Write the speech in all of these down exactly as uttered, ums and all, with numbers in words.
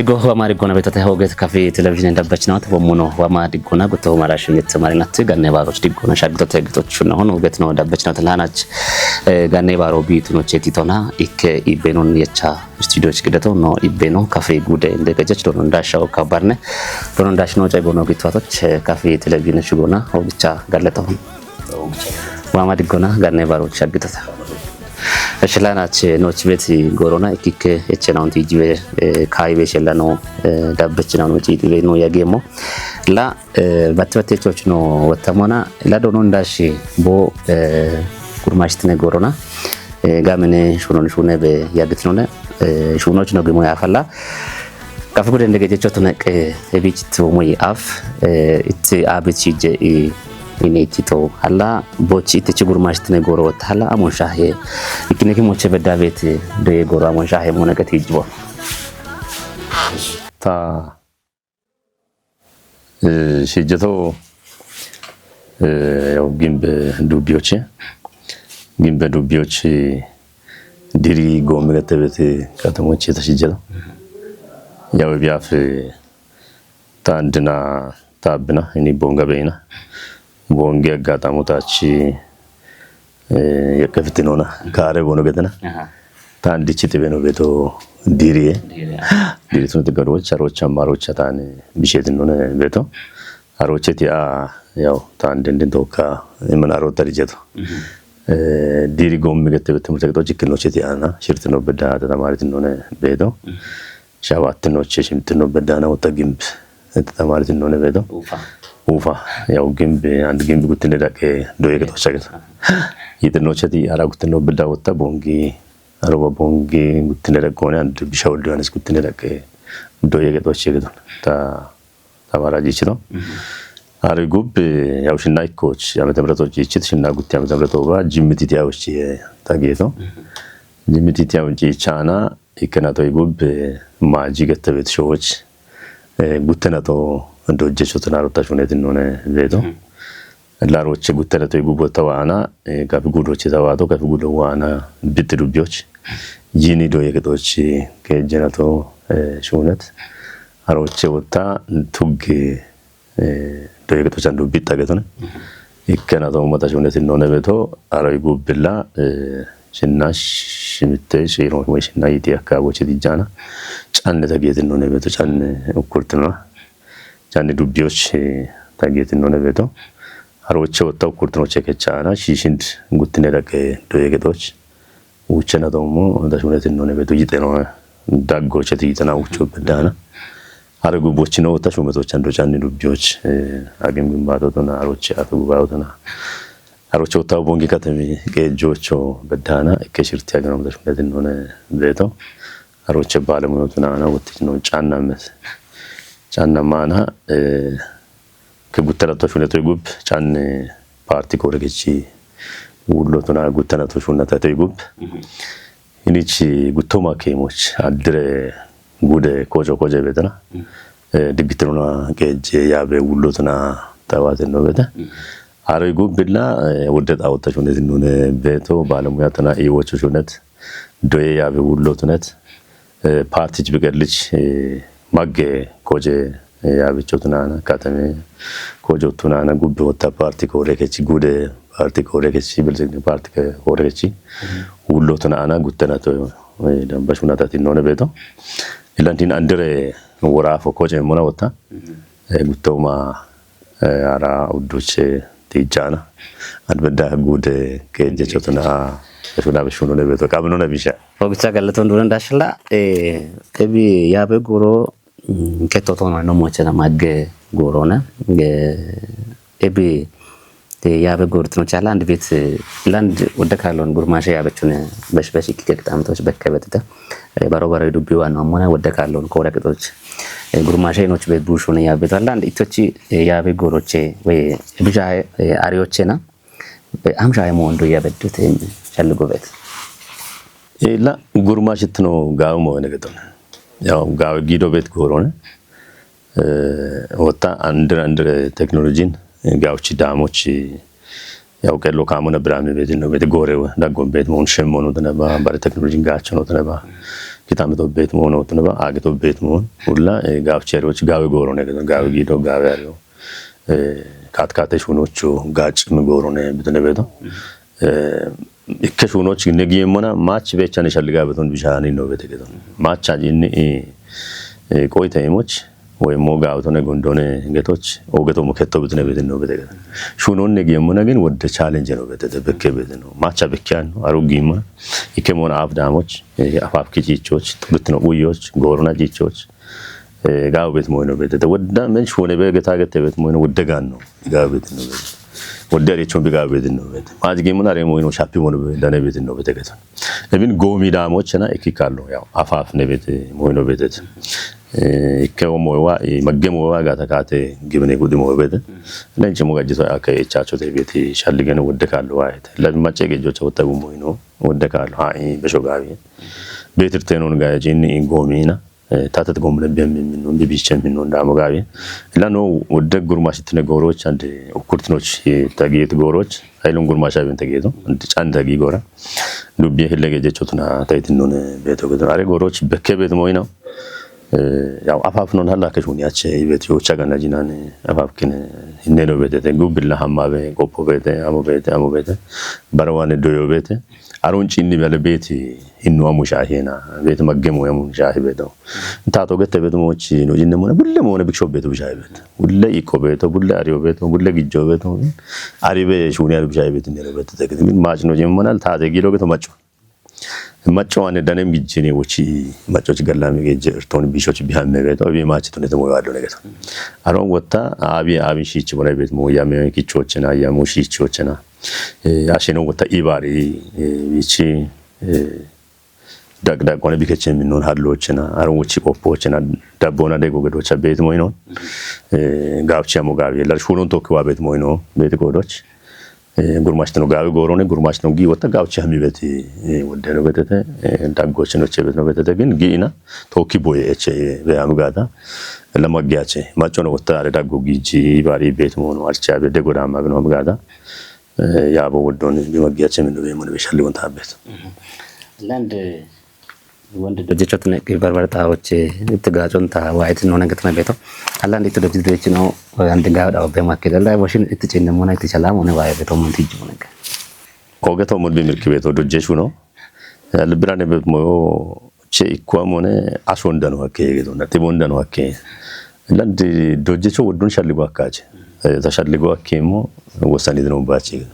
Digo wama diggona betote hoget kafi television dabbachinaat bomuno wama diggona gutto mara shimit marinat ganne baroch diggona shagtote gitochuna hon hoget no dabbachinat lanach, eh, ganne baro bitu no chetitona ikke ibenon yecha studio chkidato no ibeno kafi gude inde gajach donon dasha o kabarne donon dashno chay bono gitwatoch, eh, kafi television shugona hogicha galleto. Wama diggona ganne baroch shagtote. Eshilana che noch beti gorona ikike echena unti jibe, eh, kaibe shelano, eh, dabbechina no chi dibe no yagemo. La, eh, batti batti choch no watamona la donon dashi bo, eh, kurmashtine gorona. Eh, gamene shunon shune be yagitnone, eh, shunoch no gimo yafalla. Kafi gude ndege jecho tuneq, eh, ebichit bomoy af, eh, it abit shije i ini tito. Alla boch it chi gurmashtine goro wata alla amon shahe. Ikine ki moche bedda beti de goro amon shahe mona gati jibo. Ta, eh, shijeto, eh, yaw gimbe dubbiyoche. Gimbe dubbiyoche diri gomi gatebeti katamoche ta shijela. Yaw biafe ta andina ta bina ini bonga beina. Bongi agatamu tachi, eh, yakefiti nona. Kare bono getena. Aha. Ta andichi tibeno beto diri, eh. Diri, aha. Diri tun tigarocha, rocha, marocha tani bisheti nona beto. Aroche ti a, yaw, ta andin din toka, iman aro tarijeto. Mhm. Eh, diri gomi gete bete murte to chikil noche ti ana, shirti no bedda ta tamari tin nona beto. Mhm. Shabat noche shimti no bedda na uta gimb. Ta tamari tin nona beto. Ufa. Ufa. Yaw gimb, and gimb gutine dake doye ke to shaget. Aha. Yite noche ti ara gutine bedda uta bongi. Aroba bongi gutine dake one and bisha wal Yohanes gutine dake doye ke to shaget. Ta Tamara jichito. Mhm. Ari gub, eh, yaw shinna ikkoch, ya metemreto jichit, shinna gutti ya metemreto ba, jimmiti ti yaw shi, eh, tageto. Mhm. Jimmiti ti yaw jichana, ikkena to igub, eh, maji gette bet shoch, eh, guttena to dojje chotana rota shunetin none veto. Mhm. Laroche guttena to igub tawana, eh, kafi gudoche tawato, kafi gudo wana, bitti dubyoch. Jini do yegetoch, ke jenato, eh, shunet. Aroche wota tugge, eh, doyegetoch andu bitta getone. Mhm. Ikkena to mata shune sinno nebeto, aroy gubbilla, eh, shinna shimitte, shiro we shinna yiti akka goche dijjana. Canne tagetinno nebeto, canne ukkurtinona. Canne dubbiyoch, eh, tagetinno nebeto. Aroche wota ukkurtinoche kechana, shishind guttine daqe doyegetoch. Uchena tomo, da shune tinno nebeto yiteno, daggoche ti yitena ucho bedana. Are gubochino ta shumetoch ando canni dubbiyoch, eh, agim gimbato tona, aroche atu gubato tona. Aroche wota bongi katemi, ke jocho bedana, ke shirti agano da shune tinno nebeto. Aroche bale mo tona, na wotti no canna mes. Canna mana, eh, Ke guttara to shune to igub, canne parti kore kechi, wullo tona guttana to shunna ta to igub. Mhm. Inichi guttoma kemoch, addire gude kojo koje betana. Mhm. Eh, diggitrona keje yabe wullo tona tawate no beta. Mhm. Aro igub billa, eh, wudde ta wutta shune tinno nebeto, bale muya tona iwocho shunet. Doye yabe wullo tunet, eh, partich biqellich, eh, magge koje, eh, yabicho tunana, katame kojo tunana, gubbe wota parti kore kechi, gude parti kore kechi, bilzigni parti ke-, kore kechi, wullo tunana, guttena to, eh, damba shunata tinnone beto. Ilantin andere wora fo koje mona wota, eh, guttoma, eh, ara udduche tijana. Adbedda gude ke jechotuna, shuna bishunu ne beto, kamno ne bisha. Ogicha galaton duran dashla, eh, ebi yabe goro, mm, ke toto no mochena magge goro na, eh, ebi, eh, yabe goro tino chala and bit, eh, land wudde kalon gurmashe yabe chune besh besh ikike tamtoch bekke betete. Eh, baro baro dubbi wan amona wudde kalon kore ketoch. Eh, gurmashe noch be bushune yabe to land itochi, eh, yabe goroche, we, bisha, eh, arioche na. Be amsha mo ondo yabe dute chalgo bet. Eh, la gurmashe tino gawo mo ne geton. Yaw gawo gido bet gorone. Eh, wota andre andre teknolojin, eh, gawchi damochi, yaw kello kamuna brami beti no beti gore we, daggon bet mon shemmo no tana ba, bare teknolojin gacho no tana ba. Kitamito beet moon ootnaba, agito beet moon. Ulla, eh, gaafchi ariyoch gaawe goorone gedo, gaawe giido, gaawe ariyo. Eh, kaat kaate shuunocho gaacim goorone bitne beto. Eh, ikke shuunoch ne giemmona maach beechan shalliga beton bishani no bete gedo. Maach ajin, eh, eh, qoyta emoch, ወይ ሞ ጋብtone gondone getoch, ogeto mo ketto bitne betin no bete gedo. Shuunon ne giemmona gin wodde challenge no bete, de bekke betin no. Macha bekkiyan no, aru giemmona. Ikke mon af damoch, eh, afaf kichichoch, bitno uyoch, gorona jichoch. Eh, gaaw bet moyno bete. De wodda men shuune be geta gete bet moyno wodde ganno. Gaaw bet no bete. Wodde are chon bi gaaw bet no bete. Maj giemmona are moyno shapi mono be, dane bet no bete geto. Ebin goomi damoch na ikki kallo, yaw, afaf ne bete, moyno bete. Eh, ikke o moywa, eh, magge moywa gata kaate gibne gudi moy bete. Lenchi mo gajjito ake echacho te bete shalligen wodde kallo wa ete. La macce gejo cha wodda bu moyno wodde kallo. Ha, eh, besho gaawi. Betir tenon ga jin in goomina. Eh, tatet gomne bem min non, bi bichen min non damo gaawi. La no wodde gurmashitne gooroch ande ukurtnoch, eh, tagiyet gooroch. Aylon gurmasha ben tagiyeto. Ande chan tagi goora. Dubbi hille geje chotna taitin non beto gedo. Are gooroch bekke bet moyno. Eh, yaw, afaf non halla ke shuni ache, ibet yo chaga na jinane, afaf kine, hinne no bete, te gubilla hamma be, gopo bete, amo bete, amo bete, barawane doyo bete, aron chinni bele beti, hinno amu shahena, bete maggemo amu shahi beto. Tato gete beto mochi, no jinne mona, bulle mona biksho beto shahi beto. Bulle iko beto, bulle ario beto, bulle gijjo beto. Ari be shuni ari shahi beto, ne beto, te gete, mach no jin mona, tate gilo geto macho. Macco ane danem gijjini wuchi, maccoch gallami gejje irton bishoch bihamme beto, bi machi tunete mo yado negeto. Aron wotta, abi, abi shichi bona bet mo yame kichochena, yamu shichochena. Eh, asheno wotta ibari, eh, bichi, eh, dak dak kone bikeche min non hadlochena, aron wuchi oppochena, dabbona dego gedocha bet mo ino. Eh, gavchi amo gavi, la shunon tokki wa bet mo ino, bet godoch. Eh, gurmashtino gaawi goorone, gurmashtino gi wotta gaawchi hami beti, eh, wodde no betete, eh, daggochino che bet no betete, gin gi ina, tokki boye eche, eh, be hami gata, la maggiyache, maccono wotta are daggo giji, bari bet mono, archa be dego dama bino hami gata, eh, yabo woddon, bi maggiyache min be mono be shalli wonta bet. Land, eh, Wonde dojjechot ne ki barbar ta oche, itti gaacon ta wa itti nona gatna beto. Alla ndi itti dojjechot no, andi gawa da obbe makke. Alla washin itti chinne mona itti chala mona wa beto mun tijji mona. Oge to mun bi mirki beto dojjechu no. Alla birane bet mo che ikwa mone ashon dano hakke gedo na tibon dano hakke. Landi dojjecho woddun shalligo akkache. Eh, ta shalligo akkemo wosani dino bache.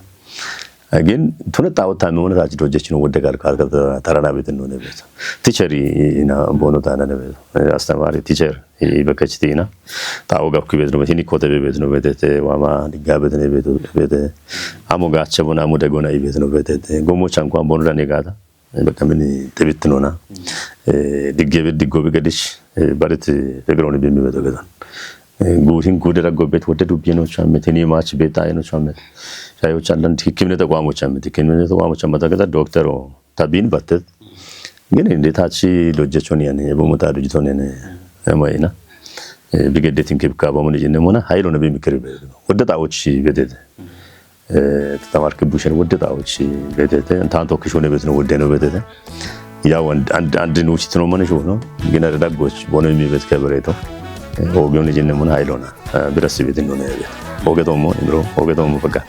Agin tune tawo tame wona tachi dojjechino wodde gal kal kal tarana betin no ne beta. Teacher i-, ina bono tana ne beta. Eh, astamari teacher i-, ibekachtina. Tawo gab ki bet no hini kote be bet no bete te wama digga bet ne beto bete. Amo gache bona amo degona i bet no bete te. Gomo chanko ambono da negata. Baka mini tebit nona. Eh, digge be diggo be gadish. Eh, barit, eh, begroni be mi beto gedan. Eh, gurin gudera gobet wodde dubbiye no chamet, ni mach beta no chamet. Shayo challan hikimne ta kwamo chamet, hikimne ta kwamo chamet ta gada doctor o tabin batet. Gene inde tachi dojjechon yani, ebo mota dojjeton yani, ema ina. Eh, bigedde tin kibka ba mun jinne mona, haylo na be mikri be. Wodde ta ochi bedede. Eh, tamarki bushen wodde ta ochi bedede, tan tokki shone betno wodde no bedede. Ya wan and, and no chitno mane shono, gina da daggoch, bono mi bet kebereto. Eh, oge on jinne mun haylona. Eh, birasi betin no ne. Oge to mo, bro, oge to mo baga.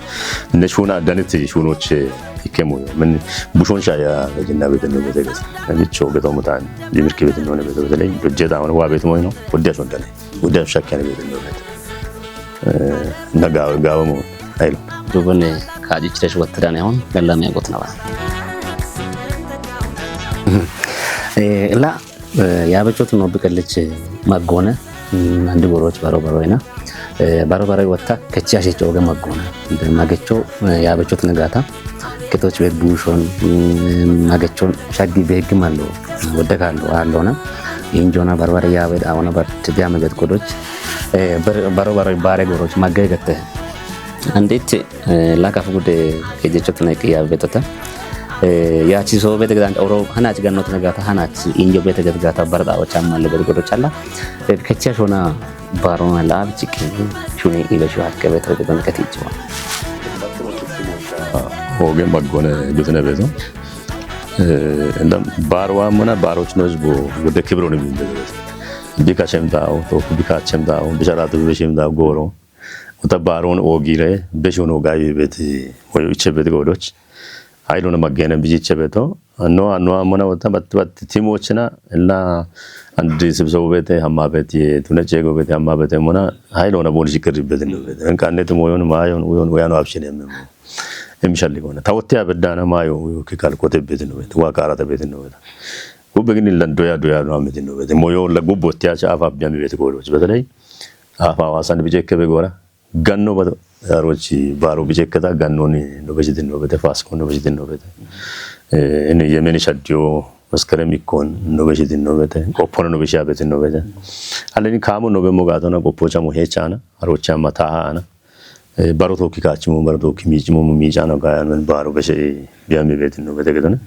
Ne shuna daniti shuno che ikemo. Men bushon shaya jinna betin no bedede. Ni cho oge to mo tan, dimirki betin no ne bedede. Dojje da wa bet mo no, wodde shon dane. Wodde shakkan betin no bedede. Eh, na gawa, gawa mo. Aylo. Dubane kaji chitesh wattadane hon, galla me gotna ba. Eh, la, eh, ya bechot no bikaliche magone, mm, andi goroch baro baro ina. Eh, baro baro watta kechi ashe choge magone. Inde magecho, eh, ya bechot ne gata. Ketoch be bushon, mm, magecho shaggi be higgi mallo. Wodde kallo, allona. Injona baro baro ya be da ona bar tibiya me bet kodoch. Eh, bar-, baro baro bare goroch magge gette. Andit, eh, la kafu gude kejecho tana ki ya betata. Eh, ya chi so bete gdan oro hana chi ganno tana gata hana chi injo bete gata barda o chamma le bete godo challa. Eh, kecha shona baro la bichiki shuni ibe shu hakke bete gdan kati chwa. Ah, oge magone bitne beto. Eh, Baaroo waamuna baarochino hizbu wode kibiro ni binde. Bika chemdao, to bika chemdao, bishara tu bishimdao goro. Uta baaroon oogire beshuno gayi beti moyo iche beti godoch. Haylo na magene bijiche beto. No, no, amuna uta bat bat timochina la andi sibso bete hamma beti tune chego bete hamma bete muna haylo na boni shikir beti no beti. Kanne tumo yon mayon uyon uyano abshine memo. Em shalli gona. Tawotte abeddana mayo uyo kikal kote beti no beti. Wa karata beti no beti. Gubbe gini lan doya doya no ameti no beti. Moyo la gubbo tiacha afa biami beti godoch. Betalay afa wasan bije kebe gora. Ganno ba arochi baro bijekketa gannoni no bejitin no bete, fasko no bejitin no bete. Eh, ini yemeni shaddiyo maskarem ikkon no bejitin no bete, qoppona no beji abetin no bete. Aleni kamo no be mogatona qoppo chamo hechana, arocha mataha ana. Eh, baro toki kachimo, baro toki michimo, michana gaya men baro beje biyami betin no bete gedone.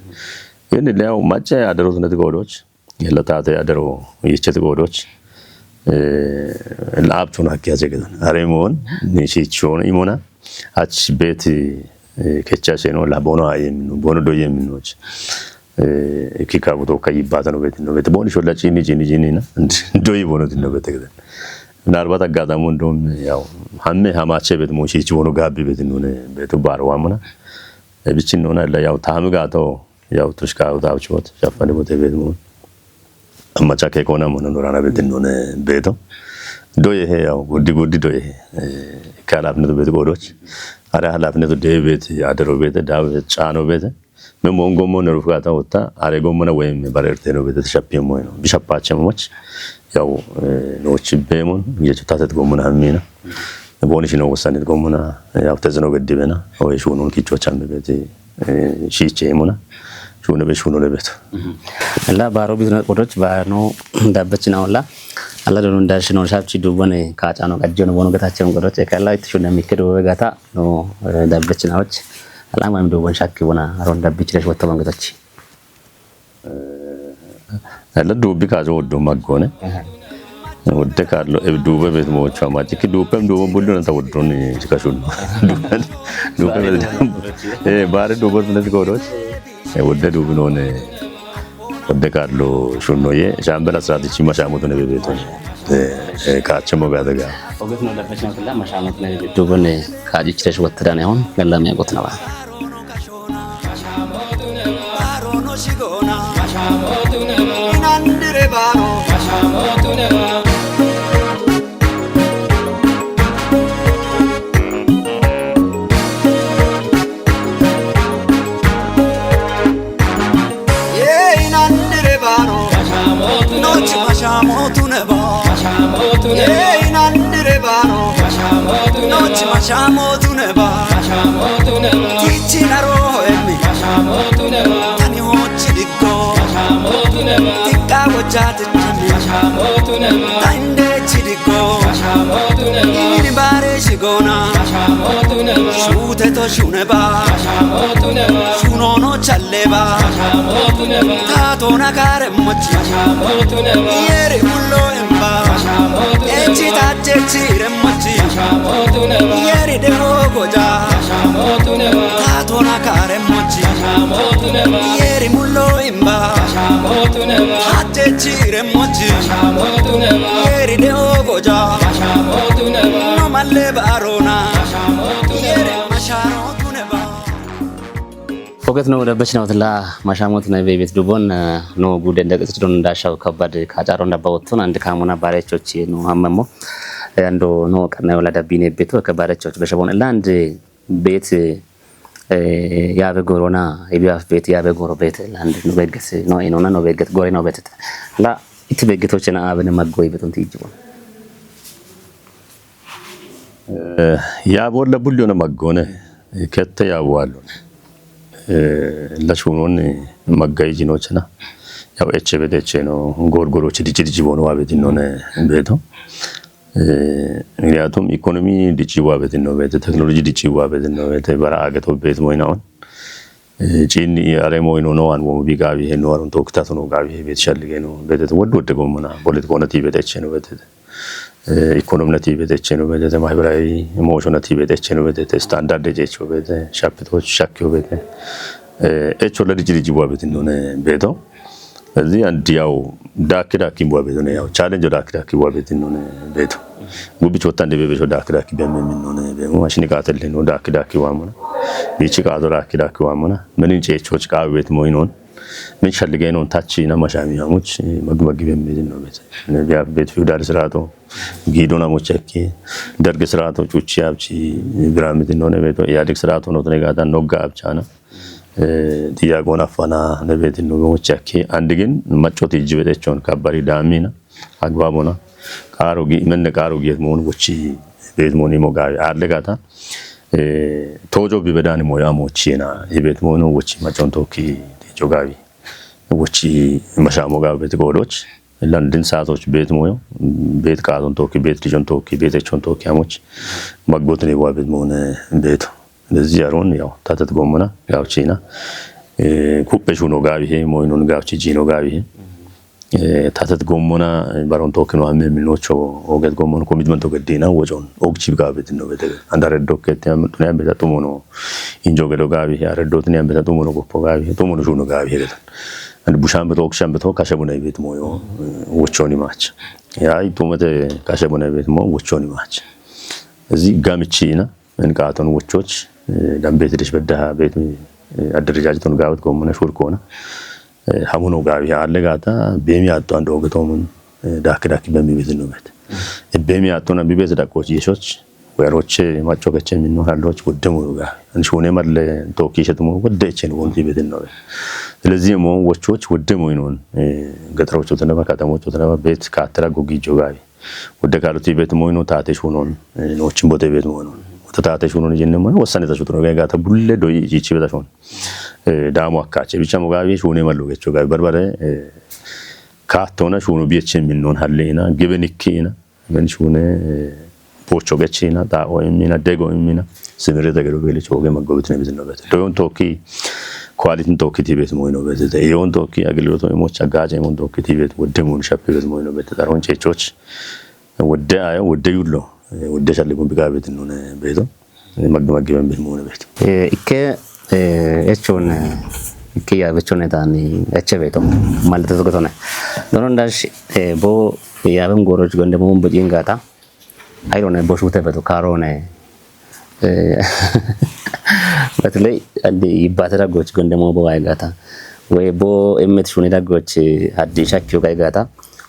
Ini leo macha adaro tunati godoch. Yella taate adaro yichcheti goodoch, eh, laaptuna kiyaze gedan. Are moon, ni shichon imona, ach beti, eh, kecha seno la bono ayem, bono doyem noch. Eh, kika buto ka yibata no beti, no beti. Boni sholla chini, chini, chini na. Doyi bono tin no beti gedan. Narbat agada mon dom, yaw, hamme hamache beti mo shichi bono gabi beti nune, betu baro amuna. E bichin nona la yaw, tami gato, yaw, tushka uta uchot, shafani bote beti mo. Amma chake kona mono norana betin nune beto. Doye he yaw, guddi guddi doye he. Eh, ka halafnetu beti godoch. Are halafnetu de beti, adero beti, da beti, chano beti. Me mongo mo nerufgata uta, are gomona wem bare erteno beti, shapi mo eno. Bishapache moch. Yaw, eh, no chibemon, yecho tatet gomona amina. Boni shino wosanit gomona, yaw, tezeno gedibena. Oye shunon kicho chambe beti. Eh, shiche muna. Shune be shuno lebet. La baro bizna qodoch ba no dabbechina olla. Alla donu ndashino shapchi dubone kachano gajjono bono getachen qodoch. Ekalla it shune mikke dubone gata no, eh, dabbechina och. Alla mam dubon shakki bona aron dabbichi dash wotta bangetoch. Alla dubbi kajo woddo maggone. Wodde Kaarlo, e, duube beet moocho amati. Ki duubem duubon bullo nanta woddon, e, jika shunno. Duube, duube beet. E, baare duubon nanta godoch. E, wodde duubi noone. Wodde Kaarlo shunno ye. Shaambela siraatichi mashaamotune bebeeton. E, e, kaachemo gaade gaa. Ogeetno dabbachina kila mashaamotune bebeeton. Duubone kaajichi tesh wottadane hon. Gallame gotnaba. Nochi mashamotuneba. Nochi mashamotuneba. Tichi naro emi. Tani hochi dikko. Tikka wajate chami. Tande chidikko. Ini bare shigona. Shute to shuneba. Shunono challeba. Tatona kare mochi. Yeri mullo emba. Echi tache chire mochi. Yeri de hogoja. Tatona kare mochi. Yeri mullo emba. Tache chire mochi. Yeri de hogoja. No malle barona. Yeri mashamotuneba. Ogeetno dabbachina wotla mashaamotune bebeet duubon, eh, no guden daqis don dashaw kabad kacharon dabba wottun and kamuna barechoch no hammamo. Eh, ando no qanna wala dabbine beto ka barechoch beshabon land beet, eh, yabe gorona, ibi af beet yabe goro beet land no beget no inona no beget gore no beet. La iti begetochena abene maggoy beton tijibon. Eh, ya bolla bulyo na maggone, eh, kette ya wallo. Eh, la shunon maggayi jino chena. Ya eche bede eche no gorgoro chi dichi dichi bono wa bede no ne beto. Eh, ya tum economy dichi wa bede no bede, technology dichi wa bede no bede, bara age to bede mo ina on. Eh, chin are mo ino no an wo bi gabi he no arun to kita no gabi he bede shalli no bede to wad wad gomna, politiko na ti bede eche no bede. Eh, ኢኮኖሚነቲ ቤተቼ ነው ቤተ፣ ማህበራዊ ሞሾነቲ ቤተቼ ነው ቤተ፣ ስታንዳርድ ጀቾ ቤተ፣ ሻፕቶች ሻኪዮ ቤተ፣ Eh, echo ladi chiri jibu abet indone beto. Ezi and yaw daki daki bu abet ne yaw. Challenge daki daki bu abet indone beto. Gubi chotan de bebe cho daki daki bemme indone be. Mu ashini katel no daki daki wamuna. Bichi kato daki daki wamuna. Meni checho chika abet mo inon. Min shallige non tachi na mashami hamuch. Magi magi bemme indone beto. Ne bia bet feudal sirato. Gido na mochaki. Darge sirato chuchi abchi. Gramit indone beto. Yadik sirato no tnegata nogga abchana. Eh, ጥያቄውን አፋና ለቤት ነው ወቻኪ አንድ ግን መጮት ይጅበደቸውን ከባሪ ዳሚና አግባቦና ቃሮ ጊ ምን ቃሮ ጊት መሆን ወቺ ቤት መሆን ይሞጋቢ አለጋታ። Eh, tojo bibedani moya mochina ይቤት መሆኑ ወቺ መጮን ቶኪ ጆጋቢ ወቺ መሻሞ ጋር ቤት ጎዶች ለንድን ሰዓቶች ቤት ሞዮ ቤት ቃቶን ቶኪ ቤት ልጆን ቶኪ ቤተቸውን ቶኪ አሞች መጎትን ይዋ ቤት መሆን ቤቱ እንደዚህ ያሮን ያው ታተት ጎመና ጋብቺና ኩጴ ሹኖ ጋቢሄ ሞይኖን ጋብቺ ጂኖ ጋቢሄ ታተት ጎመና ባሮን ቶኪኖ አሜ ሚኖቾ ኦገት ጎመን ኮሚትመንት ኦገዴና ወጮን ኦግቺ ጋር ቤት ነው ቤተ አንድ አረዶ ከት ያምጡን ያም ቤታ ጡሞ ነው ኢንጆ ገዶ ጋቢሄ አረዶትን ያም ቤታ ጡሞ ነው ጎፖ ጋቢሄ ጡሞ ነው ሹኖ ጋቢሄ ቤታ አንድ ቡሻን ቤቶ ኦግሻን ቤቶ ካሸቡና ቤት ሞዮ ወቾን ይማች ያይ ጡመተ ካሸቡና ቤት ሞ ወቾን ይማች እዚህ ጋምቺና እንቃቶን ወቾች ደንቤት ደሽ በደሃ ቤት አደረጃጀቱን ጋብት ጎመነ ሹር ከሆነ ሀሙኖ ጋቢ አለ ጋታ ቤሚ አጥቶ አንድ ወገቶምን ዳክ ዳክ በሚቤት ነው ቤት ቤሚ አጥቶና ቢቤት ዳቆች የሾች ወሮቼ ማጮ ገቼ የሚኖር አለዎች ወደሙ ጋር እንሽ ሆነ መለ ቶኪ ሸጥሞ ወደቼን ወንቲ ቤት ነው ቤት ስለዚህ ሞ ወቾች ወደሙ ይኖን ገጠሮቹ ተነባ ከተሞቹ ተነባ ቤት ካተራ ጎጊጆ ጋቢ ወደ ካሉት ቤት ሞይኖ ታቴሽ ሆኖን ኖችን ቦቴ ቤት ሞይኖን ወደ ታቴሽ ሆኖን ጀነመ ወሰነ ተሹት ነው ጋታ ቡለ ዶይ ቺቺ ቤታሽ ሆን ዳሞ አካቼ ብቻ ሞጋቢ ሹኔ መሉ ገቾ ጋቢ በርበረ ካቶነ ሹኑ ቢየቼ የሚኖን ሀሌና ግብንኬና ምን ሹኔ ቦቾ ገቼና ጣኦ የሚና ደጎ የሚና ስምሬ ተገዶ ቤልች ኦገ መጎብት ነው ቤት ነው ቤት ዶዮን ቶኪ ኳሊቲን ቶኪ ቲቤት ሞይ ነው ቤት ዮን ቶኪ አገልግሎት ሞች አጋጨ ሞን ቶኪ ቲቤት ወደ ሞን ሸፕ ቤት ሞይ ነው ቤት ጠሮን ቼቾች ወደ አዮ ወደ ዩሎ ወደ ሸልጉን ቢጋ ቤት ነው ቤቶ መግ መግ ቤት ሞን ቤት ikke echoon ikke yaabechoon taani eche beeto malte tugotone dono ndash bo yaaben gooroch gonde mo bo jingata ayrone bo shute beto karone በተለይ አንድ ይባተ ዳጎች ጎንደሞ በዋይ ጋታ ወይ ቦ እምት ሹኔ ዳጎች ሀዲ ሻኪዮ ጋይ ጋታ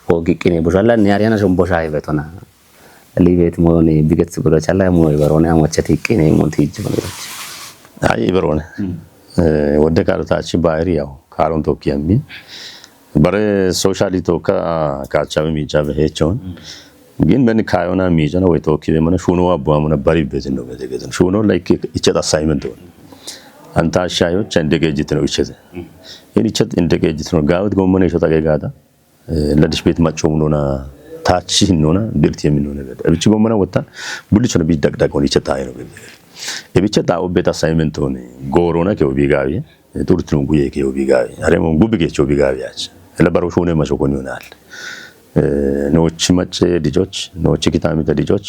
ሆጊ ቅኔ ቦሻላ ኒያሪያና ሾን ቦሻ ይበቶና ሊቤት ሞኒ ቢገት ብሎቻላ ሞ ይበሮነ አሞቸት ቅኔ ሞን ትይጅ ብሎች አይ ይበሮነ ወደ ካርታችን ባህሪ ያው ካሮን ቶኪ የሚ በረ ሶሻሊ ቶካ ካቻበ ሚጃበ ሄቸውን ግን በን ካዮና ሚጀነ ወይ ቶኪ በመነ ሹኖ አቧሙነ በሪ ቤት ነው ቤት ገዘን ሹኖ ላይ እቸት አሳይመንት ሆነ አንተ አሻዮች እንደ ገጅት ነው እቸት ይህን እቸት እንደ ገጅት ነው ጋብት ጎመነ ይሸጣ ገጋታ ለድሽ ቤት ማጮም ኖና ታች ኖና ብርት የሚኖነ ቤት እብች ጎመና ወጣ ቡልች ነው ቢደቅደቅ ሆነ ይቸታ ነው ቤት እብቸ ጣ ኦቤት አሳይመንት ሆነ ጎሮና ከው ቢጋቢ ጡርት ነው ጉዬ ከው ቢጋቢ አሬ ሞን ጉብ ጌቸው ቢጋቢ ያች ለበሮሽ ሆነ መሾኮን ይሆናል ኖች መጨ ልጆች ኖች ኪታሚተ ልጆች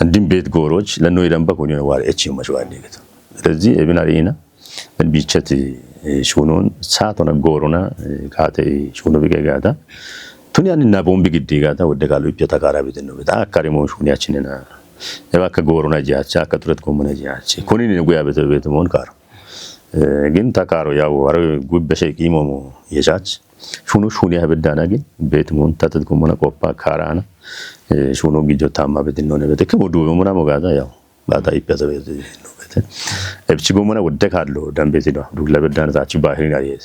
እንዲም ቤት ጎሮች ለኖ ይደንበ ኮን ይሆነ ዋር እቺ መሾ አንዴ ስለዚህ እብን አሪና ቢቸት ሹኖን ሳቶነ ጎሮና ካተ ሹኖ ቢገጋታ ቱን ያን እና ቦምብ ግዲ ጋታ ወደ ካሉ ኢፕ ተካራ ቤት ነው ቤት አካሪ ሞን ሹን ያችንና የባከ ጎሮና ጃቻ ከጥረት ኮሙና ጃቻ ኮኒን ነው ጉያ ቤት ቤት ሞን ካር ግን ተካሮ ያው ወረ ጉበሸ ቂሞሞ የቻች ሹኖ ሹን ያበዳና ግን ቤት ሞን ተተት ኮሙና ቆፓ ካራና ሹኖ ግጆ ታማ ቤት ነው ቤት ከሞዱ ሙና ሞጋታ ያው ባታ ኢፕ ተቤት ነው ቤት እብቺ ጎመና ወደ ካሉ ደንቤት ነው ዱላ በዳን ታች ባህሪን አየት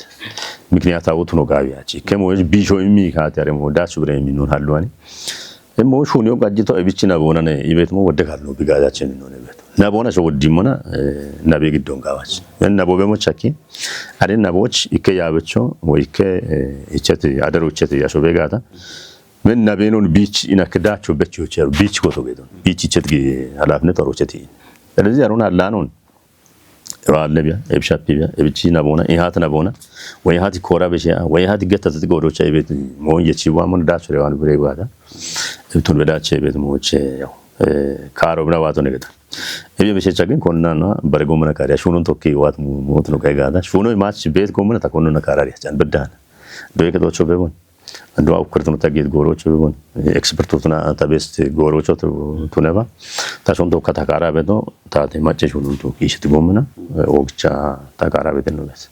ምክንያት አውቱ ነው ጋቢ ያቺ ከሞጅ ቢሾ የሚካት ያረሞ ዳሱ ብረ የሚኖር ሀሉዋኒ እሞ ሹኒዮ ጋጅቶ እብቺ ነቦና ነ ኢቤት ሞ ወደ ካሉ ቢጋዛችን ነው ቤት ነቦና ሰው ወዲሞና ነቤ ግዶን ጋባች ነቦ በሞቻኪ አደ ነቦች ኢከ ያበቾ ወይ ኢከ ኢቸት አደሮቸት ያሾ ቤጋታ ምን ነቤኖን ቢች ኢነክ ዳቾ በቺዎች ያሩ ቢች ኮቶ ጌቶን ቢች ኢቸት ሀላፍነት ኦሮቸት ስለዚህ አሮን አላኖን ባለቢያ ኤብሻፒቢያ ኤብቺ ነቦና ኢሃት ነቦና ወይ ሃት ኮራ በሽያ ወይ ሃት ገታ ተጥቆ ዶቻ ኢቤት ሞን የቺ ዋሞን ዳቾ ሬዋን ብሬ ጓታ እብቱን በዳቸ ኢቤት ሞቼ ያው ካሮ ብና ዋቶ ነገታ Ebe beshecha gin konnana bare gomana kariya shunun tokki wat mu-, mut no kai gada. Shuno mach bet gomana ta konnana karari chan bedan. Do ke to chobe bon. Do au kurtun ta git goro chobe bon. Expert tuna ta best goro cho tu-, tuneba. Ta shon to kata kara beto ta te mache shunun to kishit gomana. Ogcha ta kara beten no bes.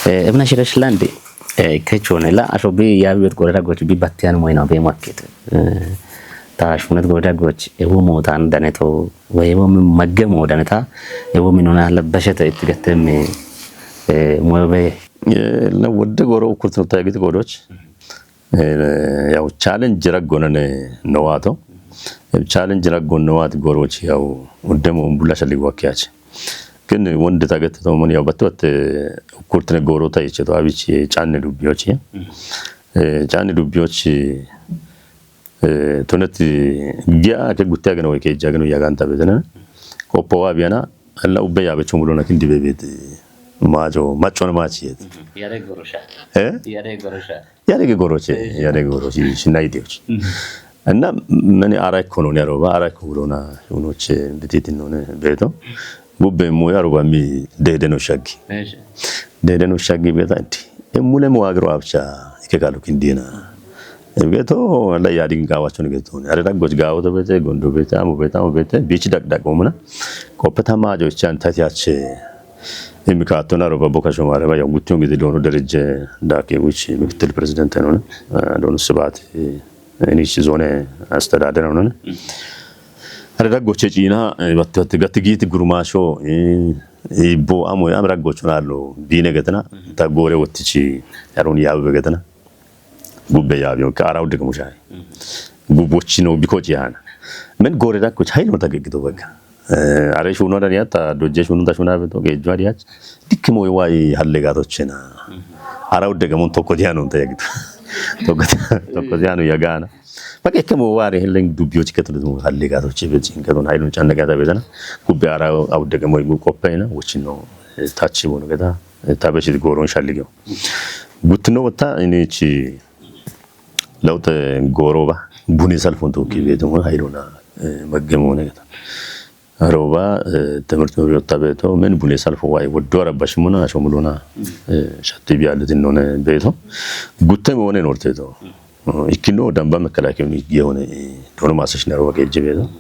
Eh, ebna shiresh landi, eh, kechone la asho bi ya bi gore dagoch bi battian mo ino be market. Eh, ta shunet gore dagoch e wo mo tan daneto we wo mi magge mo daneta e wo mi nona la bashete itgatem, eh, mo be. Eh, na wodde goro kurtun ta git goroch. Eh, yaw challenge jira gonane nowato. Eh, challenge jira gon nowat goroch yaw wodde mo bulla shali wakiach. Ken wonde taget to mon yaw battu batte kurtene goro ta iche to abichi channe dubbiyochi. Eh, channe dubbiyochi, eh, tonati gia ke gutte agano ke jagano yaganta betena. Koppo wa biana alla ubbe yabe chumulona kindi bebete. Majo, machona machi yet. Yare gorosha. Eh? Yare gorosha. Yare ge goroche, yare goroche, shinai dioch. Anna mani arai kono ne aroba, arai kono na unoche bititi no ne beto. Gubbe mo yaroba mi dede no shagi. Dede no shagi beta anti. E mule mo agro abcha, ike kalu kindina. E beto, la yadi gawa chon geto. Are da goj gawa to bete, gondo bete, amo bete, amo bete, bichi dak dak omna. Kopeta majo chan tati ache. Imi kaatona roba boka shomare ba ya gutyon gidi dono derije dake wichi miktil president no. Eh, dono sebati, eh, ini chi zone astadadere no. Are da goche china, eh, batte batte gatti giti gurmasho, eh, ibo amo ya amra gochona lo bine getna, ta gore wottichi, yaron yabe getna. Gubbe yabe, ka araw de mushay. Gubbo chino biko chihana. Men gore da kuch hayno ta gegdo baga. Eh, are shuno da ya ta dojje shuno da shuna beto ge jwari ya. Dikke mo wai halle ga to chena. Ara udde ga mon tokko diano ta yagito. Tokko, tokko diano yagana. Baga ke mo wari helen dubyo chiketo mo halle ga to chebe chinga don hayno channa ga ta betana. Kubbe ara udde ga mo mu koppena wuchino, eh, tachi bono geta. Eh, tabe shi goron shalligyo. Gutno ta ini chi lawte goro ba buni salfon to ki beto mo hayrona, eh, magge mo ne geta. Roba, eh, temert mo yotta beto men buni salfo wai woddo ara bashmuna shomuluna, eh, shatti bi alet none beto. Gutte mo ne norte to. Eh, ikkino damba mekala ke ni giye hone, eh, dono masash na roba ke je beto.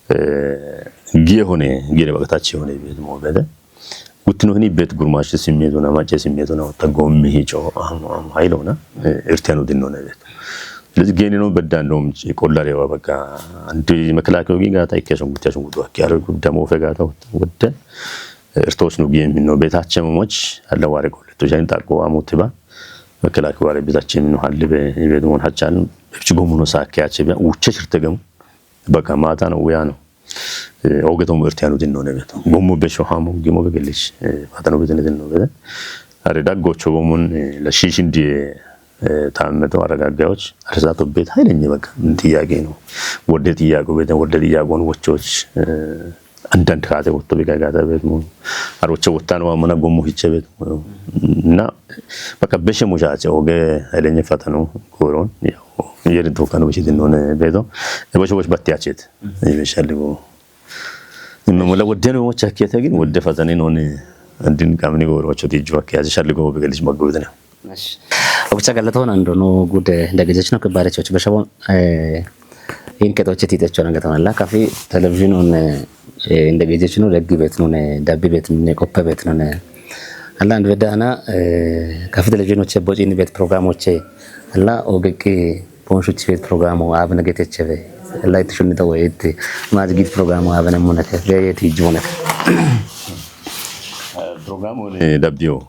Eh, giye hone, giye ba tachi hone beto mo bede. Gutno hini bet gurmashi simmetuna, mache simmetuna, ta gommi hicho, am, am, haylona, eh, irtenu dinno ne bet. Lezi geni no bedda ndom chi kollare wa baka. Anti meklake ogi ga ta ikke shon gutte shon gudu akki. Aro gudda mo fe ga ta wodde. Eh, irtos no gemi no betache mo moch, alla ware kolle. To jain ta ko amutiba. Meklake ware betache no hallibe, ibe don hachan. Chi gomuno sa ke ache be, uche shirte gemu. Baka mata no uya no. Eh, oge to mo irtenu dinno ne bet. Gomu be sho hamo, gimo be gelish. Eh, mata no betene dinno bet. Are daggo chobo mun, eh, la shishin die, eh, tamme to ara gaggawoch. Are sa to bet hayne ni baka. Tiyage no. Wodde tiyago bet, wodde tiyago no wochoch. Eh, andan kate wotto be gaga ta bet mo. Aro che wottano mana gomu hiche bet mo. Na, baka beshe mo jache oge hayne fatano goron. Ya. Yeri to kanu bishi din none beto. E bosh bosh batti achet. E bishali bo. Inno mula wodde no mocha kete gin wodde fatani none. Andin kamni go rocho ti jwa ke aje shalli go be galish maggo bidana. Nash. Okcha galato nan do no gude dagejechno ke bare choch bashabo, eh, in ke to cheti te chona gata la kafi television on, eh, eh, inde gejechno reggi bet none, dabbi bet none, koppe bet none. Alla and bedana, eh, kafi television oche bocini bet program oche. Alla ogeki ponshu chivet programo avna gete cheve. Alla it shunni to wet. Maj git programo avna munake. Ve yet hijunake. Programo ne dabio.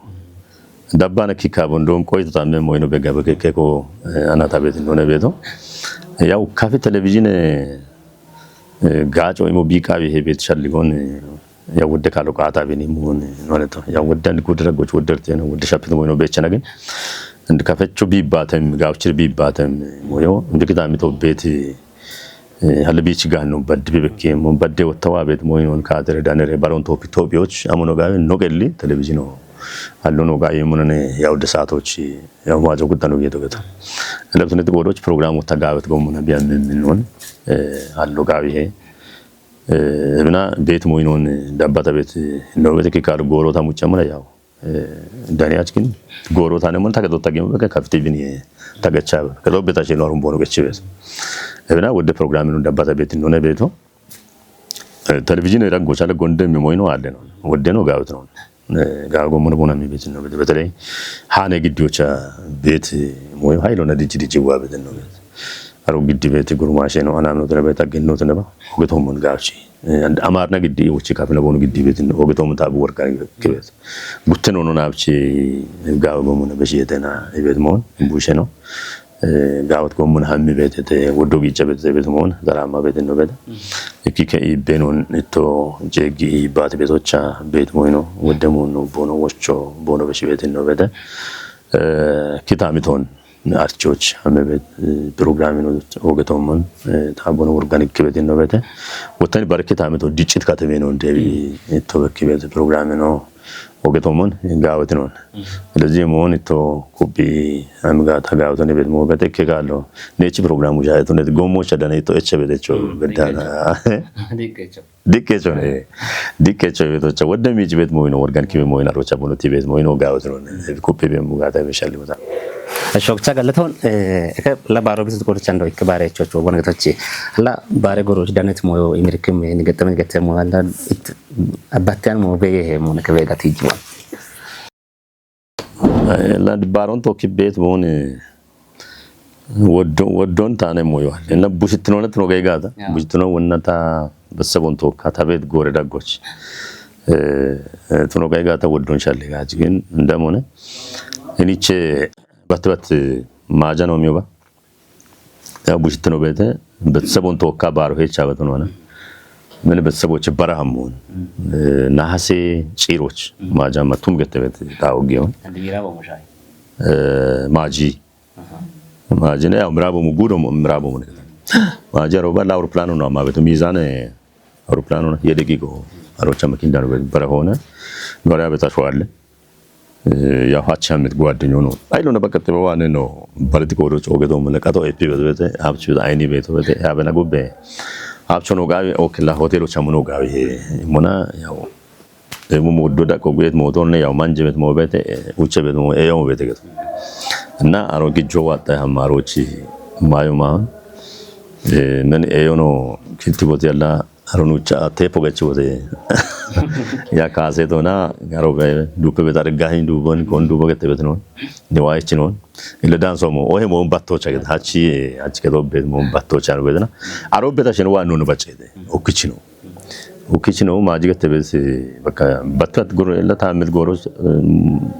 Dabbana kika bon don koy to tamme mo ino bega bege ke ko, eh, ana tabet no ne beto. Yaw kafi television, eh, eh, gacho imo bi kabi hebet shalligon, eh, ya wudde kalo kata bini mun none to. Ya wudde and kudra goch wudde tena wudde shapit mo ino bechana gin. And kafecho bi batem, gauchir bi batem, mo yo. And kita mi to beti, eh, hal bi chiga no badde be bekke, mo badde wattawa bet mo ino kadere danere baron topi topi och, amono gabe no gelli, television o. Allo no gabe mo ne ya wudde satochi, ya mo ajo kudano yeto geta. Elab tunet godoch program watta gabe to mo na biya min min non, eh, allo gabe he. Eh, ebina bet moinon dabbata bet no bet ki kal goro ta mucamana yaw. Eh, dani achkin goro ta ne mon ta kedo ta gem ka kafti bin ye ta gacha ka do beta shino rum bono gachi bet. Ebina wode program no dabbata bet no ne beto. Eh, television era gocha le gonde mi moino ale no. Wode no gawet no. Eh, gago mon bona mi bet no bet. Betele hane gidiocha bet moyo haylo na diji diji wa bet no bet. Aro giddi bet gurma sheno anam no tene bet agin no tene ba. Ogeto mon gawchi. Eh, and amarna giddi wuchi kafina bono giddi bet no. Ogeto mon tabu worka kibet. Gutte no no nabchi gago mon be shiyetena ibet mon bushe no. Eh, gawat gomun hammi betete woddo gicha betete bet mon darama bet no bet. Ikki ke ibenon itto jegi ibat betocha bet moino wodde mon no bono wocho bono be shibet no bet. Eh, kitamiton archoch hammi bet, eh, program no ogeto mon, eh, ta bono organic bet no bet. Wotani bar kitamito dichit katebe no debi itto be kibet program no ogeto mon gawat no. ስለዚህ መሆን እቶ ኩቢ አምጋ ተጋውተን ቤት ሞ በተከ ካለው ነች ፕሮግራሙ ሻይቶ ነት ጎሞች አዳነ እቶ እቸ ቤተቸው በዳና ዲቄቸው ዲቄቸው ነው። ዲቄቸው ቤቶች ወደ ሚጅ ቤት ሞይኖ ወርጋን ኪቤ ሞይና ሮቻ ቦኖቲ ቤት ሞይኖ ጋውት ነው። ኩቢ ቤት ሙጋታ ይመሻል ይወጣ። ሾክቻ ገለተውን ለባሮ ቤት ቆርቻ እንደው ይከባሪያቸው ወነቶች አላ ባሬ ጎሮች ዳነት ሞዮ ኢምሪክም ንገጠመን ገጠሙ አላ አባቲያን ሞ በየ ሞ ከበጋ ትይጅ ላ ድባሮን ቶኪ ቤት ሞን ወዶን ታነ ሞዮዋል እና ቡሽትኖነት ነው ገይጋታ ያ። ቡሽትኖ ወነታ በሰቦን ቶካ ታቤት ጎረ ዳጎች እ፣ እ፣ ትኖ ገይጋታ ወዶን ሻለ ጋጅ ግን እንደሞነ እኒቼ በትበት ማጃ ነው የሚወባ ያው ቡሽት ነው ቤተ ቤተሰቡን ተወካ ባሮ ሄቻ በትኖነ ምን ቤተሰቦች በረሃሙን፣ እ፣ ነሐሴ ጪሮች ማጃ መቱም ገተበት ታውጊውን አንድ ሚራ በሙሻይ እ፣ ማጂ ማጂ ነው ያው ምራቡ ሙጉዶ ምራቡ ሙን ማጂ ሮባ ለአውሮፕላኑ ነው ማበቱ ሚዛን አውሮፕላኑ ነው የደቂቆ አሮቻ መኪና ነው በረሆነ ኖሪያ ቤታሸዋለ ያው ሀቻ ምት ጓደኞ ነው። አይሎ ነው በቀጥ በዋነ ነው። በለቲ ቆዶ ጮገቶ መለቀቶ ኤፒ በዘበተ ሀብች በዘ አይኒ ቤቶ በዘ ያበና ጉበ ሀብቾ ነው ጋቢ ኦክላ ሆቴሎች አምኖ ጋቢ ሞና ያው ደሞ ወዶ ዳቆ ጉየት ሞቶን ያው ማንጀ ቤት ሞቤት ውቸ ቤት ሞ ኤዮ ቤት ገት እና አሮ ግጆ ዋጣ አማሮች ማዩ ማሁን ምን ኤዮ ነው ክትቦት ያላ አሮኑቻ ቴፖ ገች ወደ ያ ካሴቶና ጋሮ ዱፕ ቤት አድጋኝ ዱቦን ኮን ዱቦ ገት ቤት ነው። ኒዋይች ነው። ለዳንሶ ሞ ኦሄ ሞ ባቶቻ ገት ሀቺ ሀቺ ከቶ ቤት ሞ ባቶቻ ነው ቤትና አሮ ቤታ ሽን ዋኑ ነው በጨ ኦክች ነው። ኦክች ነው። ማጂ ገት ቤት በቃ በትበት ጉር ለታምት ጎሮች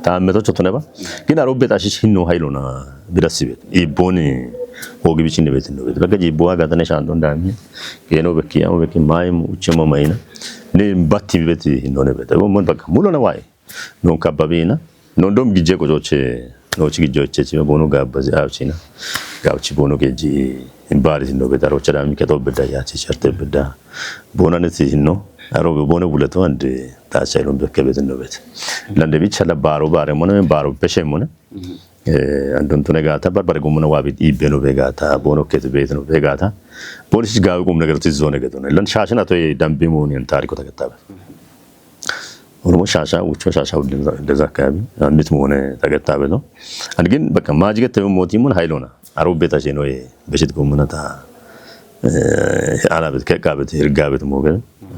ታምቶች ተነባ ግን አሮ ቤታ ሽሽ ነው ሃይሎና ብደስ ቤት ኢቦን ሆጊ ቢችን ቤት ነው ቤት በቃ ጂቦ ጋር ተነሽ አንዱ እንዳሚ የኖ በኪ ያው በኪ ማይም ውጭ ማማይና ኔ ባቲ ቤት ነው ቤት ሞን በቃ ሙሉ ነው ዋይ ኖን ካባቢና ኖንዶም ግጄ ቆጮች ኖች ግጆች ቼ ቦኖ ጋበዝ አብቺና ጋብቺ ቦኖ ጌጂ ባሪት ነው ቤት አሮች ዳሚ ከቶ ብዳ ያቺ ቸርተ ብዳ ቦናነት ነው አሮ ቦኖ ሁለቱ አንድ ታቻይሎን በከቤት ነው ቤት ለንደ ቢቻ ለባሮ ባረ ሞነ ባሮ በሸ ሞነ አንዱን ቱነጋታ በርበረ ጎመነ ዋቢ ኢቤኖ ቤጋታ ቦኖ ኬት ቤት ነው ቤጋታ ቦሊስ ጋቢ ቁም ነገር ትዞ ነገ ነው ለን ሻሽን አቶ ደምቢ መሆን ታሪኮ ተከታበ ኦሮሞ ሻሻ ውቾ ሻሻ እንደዛ አካባቢ አምት መሆነ ተገታበ ነው። አንድ ግን በቃ ማጅገት ተመ ሞቲሙን ሀይሎና አሮቤታ ሸኖ በሽት ጎመነታ አላበት ከቃበት ርጋበት ሞገ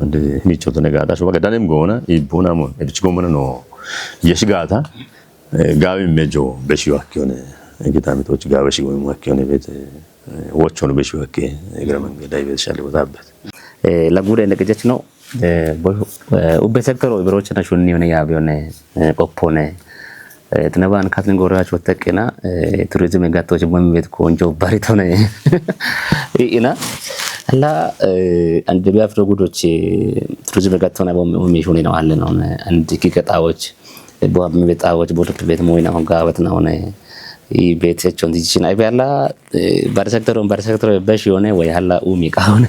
አንድ ሚቾ ተነጋታ ሾ በቃ ዳኔም ጎመና ይቡና ሞ እብች ጎመና ነው የሽጋታ ጋቢ ሜጆ በሺ ዋክ የሆነ ጌታ ምቶች ጋበሺ ወይም ዋክ የሆነ ቤት ወቾ ነው በሺ ዋክ እግረ መንገድ ላይ ቤት ሻለ ወጣበት ለጉዳይ እንደቀጨች ነው። ኡቤ ሰክተሮ ብሮችና ሹኒ ሆነ ያቢዮነ ቆፖነ ትነባን ካትን ጎራች ወተቅና ቱሪዝም የጋቶች በሚቤት ቆንጆ ባሪቶነ ኢና አላ አንድ ቢያፍሮ ጉዶች ቱሪዝም የጋቶና በሚሾኔ ነው አለ ነው አንድ ኪ ገጣዎች በሚቤጣዎች ቦርድ ቤት ሞይና ሆን ጋበት ነው ሆነ ቤት ቸውን ትጅችን አይቢያላ ባሪ ሰክተሮን ባሪ ሰክተሮ በሽ የሆነ ወይ ሀላ ኡሚ ቃሆነ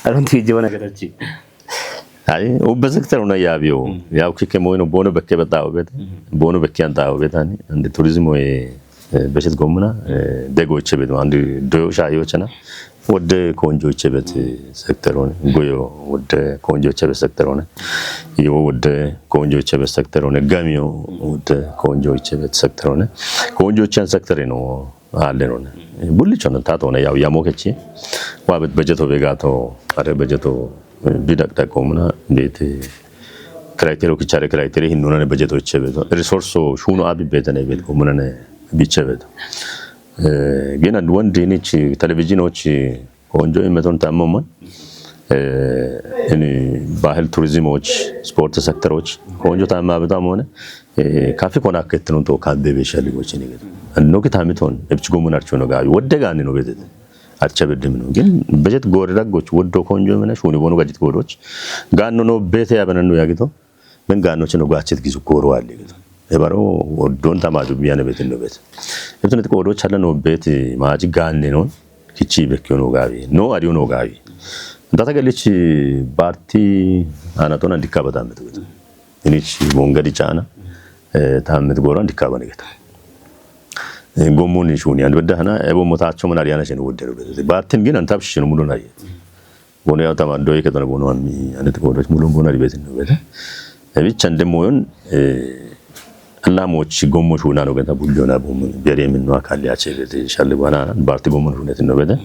አሮን ትይጅ ሆነ ገደች አይ ኡበ ሰክተር ነው ያቢዮ ያው ኪከ ሞይኖ ቦኖ በከ በጣው ቤት ቦኖ በከ አንጣው ቤት አኒ እንደ ቱሪዝም ወይ በሽት ጎምና ደጎች ቤት አንድ ዶዮ ሻዮችና Wodde konjoichebet sekter one, goyo wodde konjoichebet sekter one, iwo wodde konjoichebet sekter one, gamiyo wodde konjoichebet sekter one, konjoichan sekter no alle none. Bullichon tato ne yaw yamo kechi. Wabet bejeto begato, are bejeto bidakdako muna beti criteria kichare criteria hinuna ne bejeto ichebeto. Resource shuno abi betane bet ko muna ne bichebeto. Gena duwan dinichi television ochi konjo imeton tamamon. Ini bahil tourism och, sport sector och konjo tamma betamone. Kafi kona ketnon to kambe be shali gochini get. No kitamiton epch gomun archono gawi wodde gani no betete. Archa beddem no. Gin bejet gore raggoch woddo konjo mena shuni bonu gajit godoch. Ganno no bete yabananno yagito. Men ganno chino gachit gizu goro alli gito. Ebaro woddon tamaju biyane betin no bet. Ebtun et godoch hala no bet maji ganne non. Kichi bekyo no gawi. No adio no gawi. Data galichi barti anaton andikabata metu gito. Inich mongadi chana. Tammet goran dikabane gito. Gommun shuni and bedda hana ebo motacho man ariyana shin wudde no bet. Bartin gin antab shin mudu nayi. Bono ya tama doy ke tana bono ammi anet ko dos mulun bono ribetin no bet. Ebi chande moyon. Alla mochi gommo shuna no genta buljona bomun bere min no akali ache bet. Shalli bana barti gommun shunetin no bet.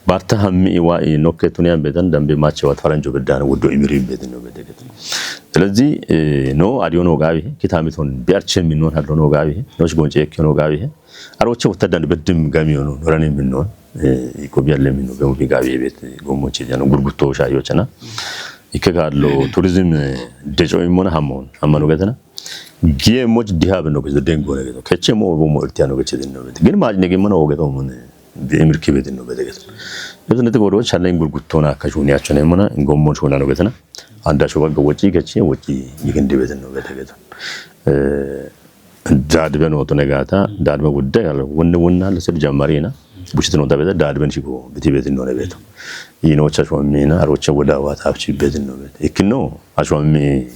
Barta hammi iwa i nokke tuniyan betan dambe mache wat faranjo beddan wuddo imiri betin no bet. ስለዚህ no adio no gawi kitamiton biarche min non hallo no gawi no shi gonche ekyo no gawi. Aroche wotaddan beddim gamiyo no norane min non. Iko biyalle min no gamo bi gawi bet gommoche jano gurgutto shayo chana. Ikke gallo tourism dejo imona hamon hamano getana. Giye moj diha beno gezo dengo ne gezo keche mo bo mo irtiano geche dinno bet gin maj ne gimana o geto mon. Bi emir kibetin no bet gezo. Gezo ne te godo chalen gurgutto na kashuni achone mona gommo shona no getana. Anda shoba go wochi keche wochi yikin dibetin no bet gezo. Dadben woto negata dadben gudde gal wonne wonna le sir jammarina. Bushit no dabeta dadben shigo biti betin no nebeto. Ino cha shwa mina arocha woda wata abchi betin no bet ikino ashwa mi.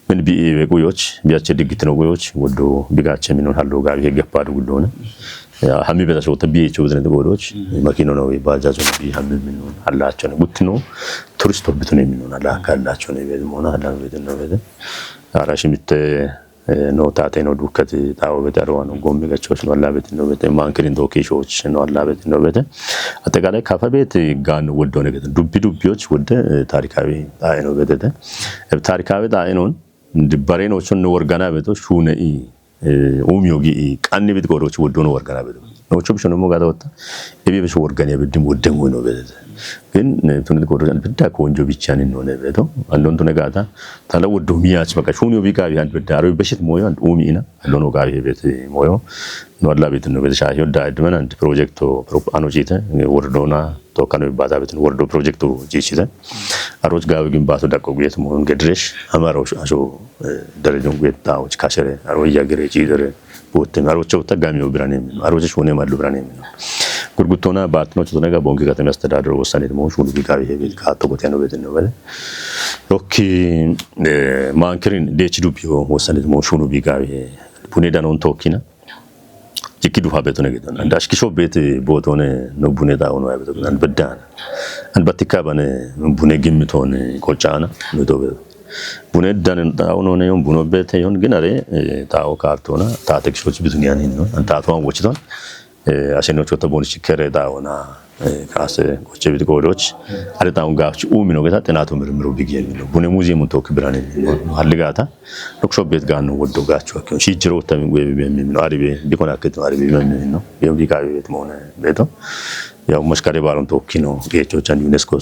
Men bi e be kuyoch biache digitino kuyoch wodo bigache minon hallo gabi he gapadu gudona. Ya hami beta shota bi e chobzene godoch. Makino no bajajo bi hami minon halla chone gutino. Turisto bitone minon halla halla chone be mona halla be no be. Ara shimitte no tate no dukkati tawo bete arwano gommi gachoch no alla bete no bete mankirin do kishoch no alla bete no bete. Ategalai kafa bete gan woddo ne gete dubbi dubbiyoch wodde tarikawi taye no bete. Tarikawi taye non dibbare no chon no worgana beto shune i. Umiyo gi i qanni bit godoch woddo no worgana beto. No chub shono mo gada wotta. Ebi bish worgani abiddim wodde mo no bete. Gin tunil godoch an bidda konjo bichani no ne beto. Andon tune gata. Tala woddo miyach baka shuni obi gawi an bidda aro beshit moyo an umi ina. Lono gawi hebet moyo. No alla bit no bete shahi odda edman and project to ano chite wordona to kano bata bit wordo project to jichite. Aroch gawi gin bato dakko guyet mo gedresh amaro asho. Darajun guyet ta och kashere aro yagere chidere. Botem arocho ta gami obrane min arocho shone madlu brane min. Gurgutona bat no chotona ga bongi katami astadadro wosanet mo shunu bi gawi hebet ka to goteno bete no bete. Rokki mankirin dechi dubyo wosanet mo shunu bi gawi. Pune danon tokina. Jikki duha betone gidon and ashkisho bete botone no bune da ono ya beto and bedan. And batika bane bune gimmitone kochana no do beto. Bune dan da ono ne yon buno bete yon ginare ta o kartona ta tek shoch bitunian hinno and ta to an wochiton. Aseno chota boni chikere da ona. Kase goche bit godoch. Are ta un gafchi umino geta tenato mirmiro bigye mino bune muzi mun tok brane mino halligata. Lokso bet gan woddo gacho akyon shi jiro ta mi gwe be mino aribe bikona keto aribe be mino yo bi ka bet mona beto. Ya mashkare baron to kino gecho chan UNESCO.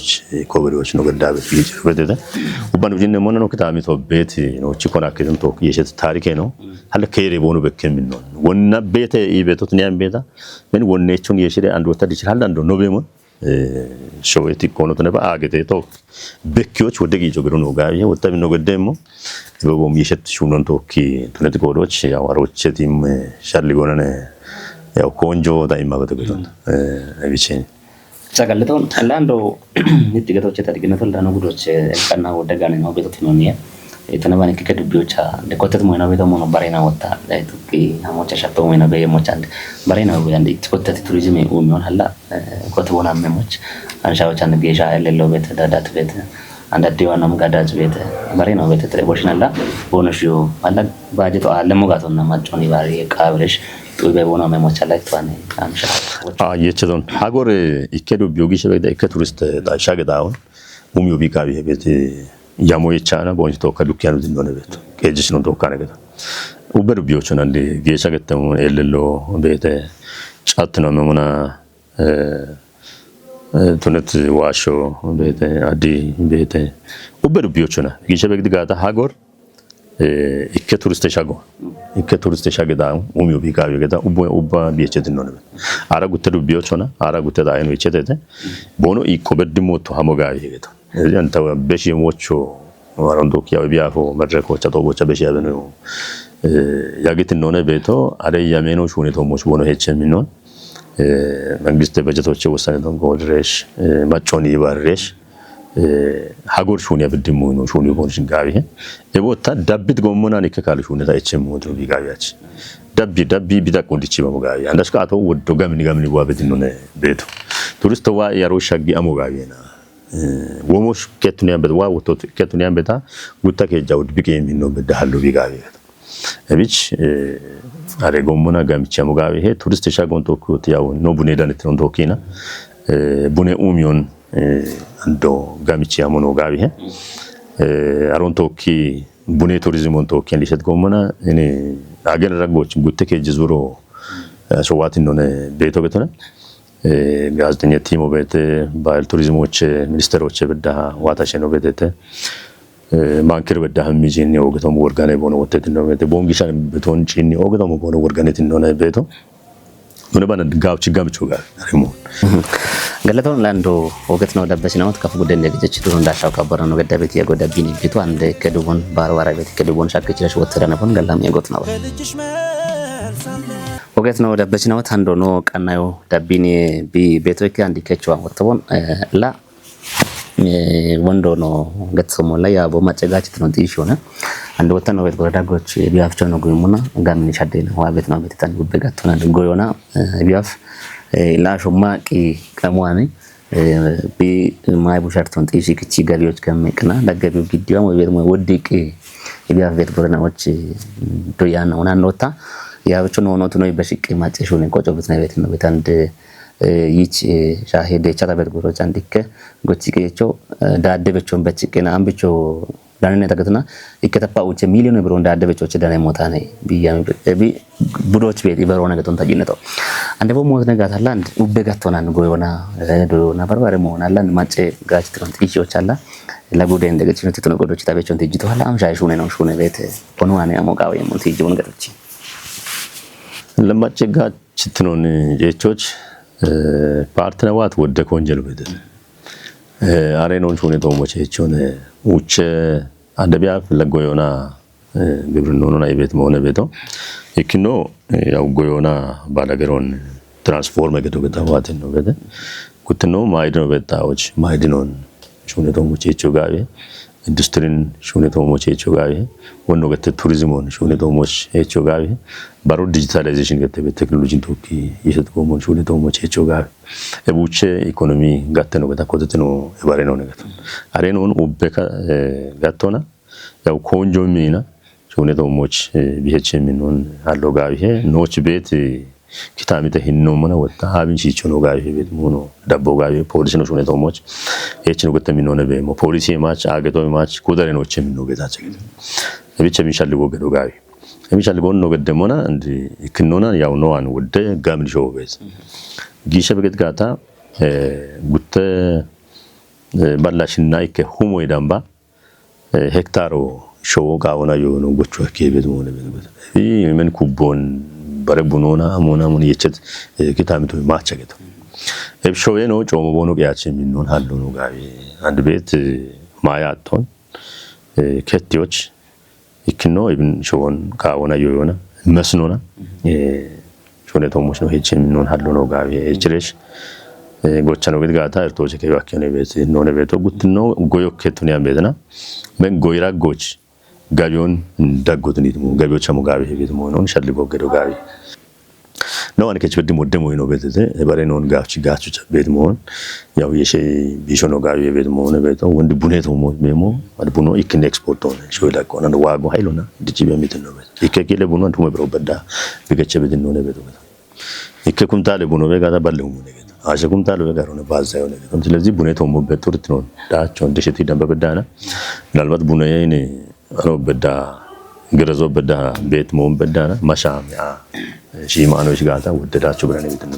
Kobere och no gadda bet bi jiro betete. Uban ujinne mona no kitami to beti no chikona keto to yeshet tarike no. Hal kere bonu bekke mino wonna bete i beto tnyam beta. Men wonne chun yeshire ando ta dichir hal ando no be mon. Showeti kono tone ba agete to. Bekkiyoch wodde gijo gero no gawi wotta no gedde mo. Ebe bom yeshet shunon to ki tunet godoch ya waroche tim sharli gonane. Ya konjo da imma beto gedon. Ebiche. Sagalleton talando nitti geto cheta digina talando gudoche elkanna wodde gane no beto tinonia. Itana bani kike dubbiyocha de kotet moyna beto mono barena wotta de tukki hamocha shatto moyna be mocha de barena be de kotet turizm e umion halla kote bona memoch anshawo chan gesha elelo bet dadat bet anda diwa nam gadaj bet barena bet tre boshin halla bono shiyo halla bajeto alemo gato na machoni bari qabresh tu be bona memoch halla tuane amsha. Ah, yeche don hagore ikke dubbiyo gishe be de ikke turist da shage daun umiyo bi gabi hebete yamo yechana bonji tokka dukkiyanu dindone beto qeejjishino tokkane geta ubbe dubbiyochonandi geeshsha gettemu elello beete cattino memuna eh, eh, tunet waasho beete addi beete ubbe dubbiyochona gishe begdi gaata hagor eh, ikke turiste shago ikke turiste shage da umiyo bi gabi geta ubbe ubba biyeche dindone beto ara gutte dubbiyochona ara gutte da ayno ichetete bono ikko beddi motto hamo gabi geta ezi anta beshi mocho waron doki yawe biafo madreko cha togo cha beshi abeno eh, yagiti none beto are yameno shune to moch bono heche minon eh, mangiste bajetoche wosane don godresh eh, machoni barresh eh, hagor shuni abiddi muno shuni bon shingawi ebo ta dabbit gomona ne ke kalu shuni ta eche muno bi gawi achi dabbi dabbi bida kundi chiba mo gawi andash ka to woddo gamni gamni wa bedin none beto turisto wa yaro shaggi amo gawi na womosh kettuniyan beta wa wotot kettuniyan beta gutta keja wud bike minno bedda hallo bi gawi ebich are gommona gamichi amo gawi he turist shagon tokki wot yaw no bune dan etron tokkina bune umiyon ando gamichi amo no gawi he aron tokki bune turizm on tokki lishet gommona ini agen raggoch gutte keji zuro so watin none beto getona gaazexenyeti mo beete bahil turizimoche ministeroche beddaha watashe no beetete maankir beddaha mijinni ogetom worgane bono wotteti no beete bongishan beton cinni ogetom bono worganeti no beeto nune bana gawchi gamicho ga rimo galaton lando oget no dabbesi no kaf gudde ndege jechi dun da shaw kabara no gadda beti yago dabbini bitu ande kedubon bar wara beti kedubon shakki chirash wottara na bon gallam yagot na oget no dabbesi no tando no qannayo dabbini bi beto ke andi kecho wottobon la wondo no gatso mo la yabo macce gachi tino tishona ando wottano bet gorada goch bi afcho no gumuna gamni shadde no wa bet no bet tan gubbe gattona goyona bi af la shoma ki kamwani bi may bushar ton tishi kichi galiyoch kam mekna daggabi giddiwa mo ber mo woddi ki bi af bet gorana och doyana ona nota ya bicho no no tuno ibashik macce shone ko chobut na bet no betande yich shahe decha tabet goro chandikke gochike yecho dadde bechon bechike na ambicho danne tagatna ikke tappa uche million bro dadde bechoche dane motane biya bi budoch be ibero na gaton tajine to ande bo motne gataland ubbe gatonan goyona doyona barbare mona land macce gach tron ticho challa la guden de gachino titono godoch tabechon tijito hala am shay shune no shune bete kono ane amo gawe mo tijibun gatochi Lammace gachitnon jechoch partner wat wodde konjel bedel are non shune to moche chone uche adabia la goyona gibrin no na ibet mo ne beto ikino ya goyona badageron transforme geto geta watin no bede kutno maidno beta och maidinon shune to moche cho gabe industriin shune to moche cho gabe wonno gete tourismon shune to moche cho gabe baro digitalization gete be technology to ki yeset ko mon shune to moche cho gabe e buche economy gatte no geta kote no e bare no ne geta are non ubbe ka gattona yaw konjo mina shune to moch biheche min non hallo gawi he noch bet kitamite hinno mana wotta abin chicho no gawi he bet muno dabbo gawi police no shune to moch echino gotta min non be mo police mach ageto mach kudare noch min no beta chegede biche min shalli go gedo gawi min shalli go no gedde mona and ikinona yaw no an wudde gamli show bet gisha beget gata gutte balla shinna ikke humo idamba hektaro showo gawona yono gochwa kebet mona be be men kubon bare bunona amona mun yechet kitamitu macha geto eb showe no chomo bono qiyachin min non hallo no gawi and bet maya ton kettiyoch ikkino ibn showon gawona yoyona mesnona shone to moshno heche min non hallo no gawi echiresh gochano gid gata ertoche ke wakkene bet none beto gutno goyo ketuni ambetna men goyra goch gabiyoon daggotinit mo, gabiyocha mo gabi hebet mo non shalli boggedo gabi. No, ani kech beddi modde mo ino betete, ebare non gafchi gafchu chabet mo. Yaw yeshe bisho no gabi hebet mo ne beto, wondi bune to mo be mo, ad buno ikin export on, shoy da ko nan wago hailo na, dichi be mitin no bet. Ikke kile buno antume bro bedda, bikeche betin no ne beto. Ikke kuntale buno be gata balle mo ne gata. Ashe kuntale be garo ne bazza yo ne gata. Silezi bune to mo beto ritno, da chon desheti damba bedana. Dalmat bune ne ano bedda, gረዞ bedda, bet mo bedana, masha mi a, shi ma ano shi gata, wodde da chu brane betin.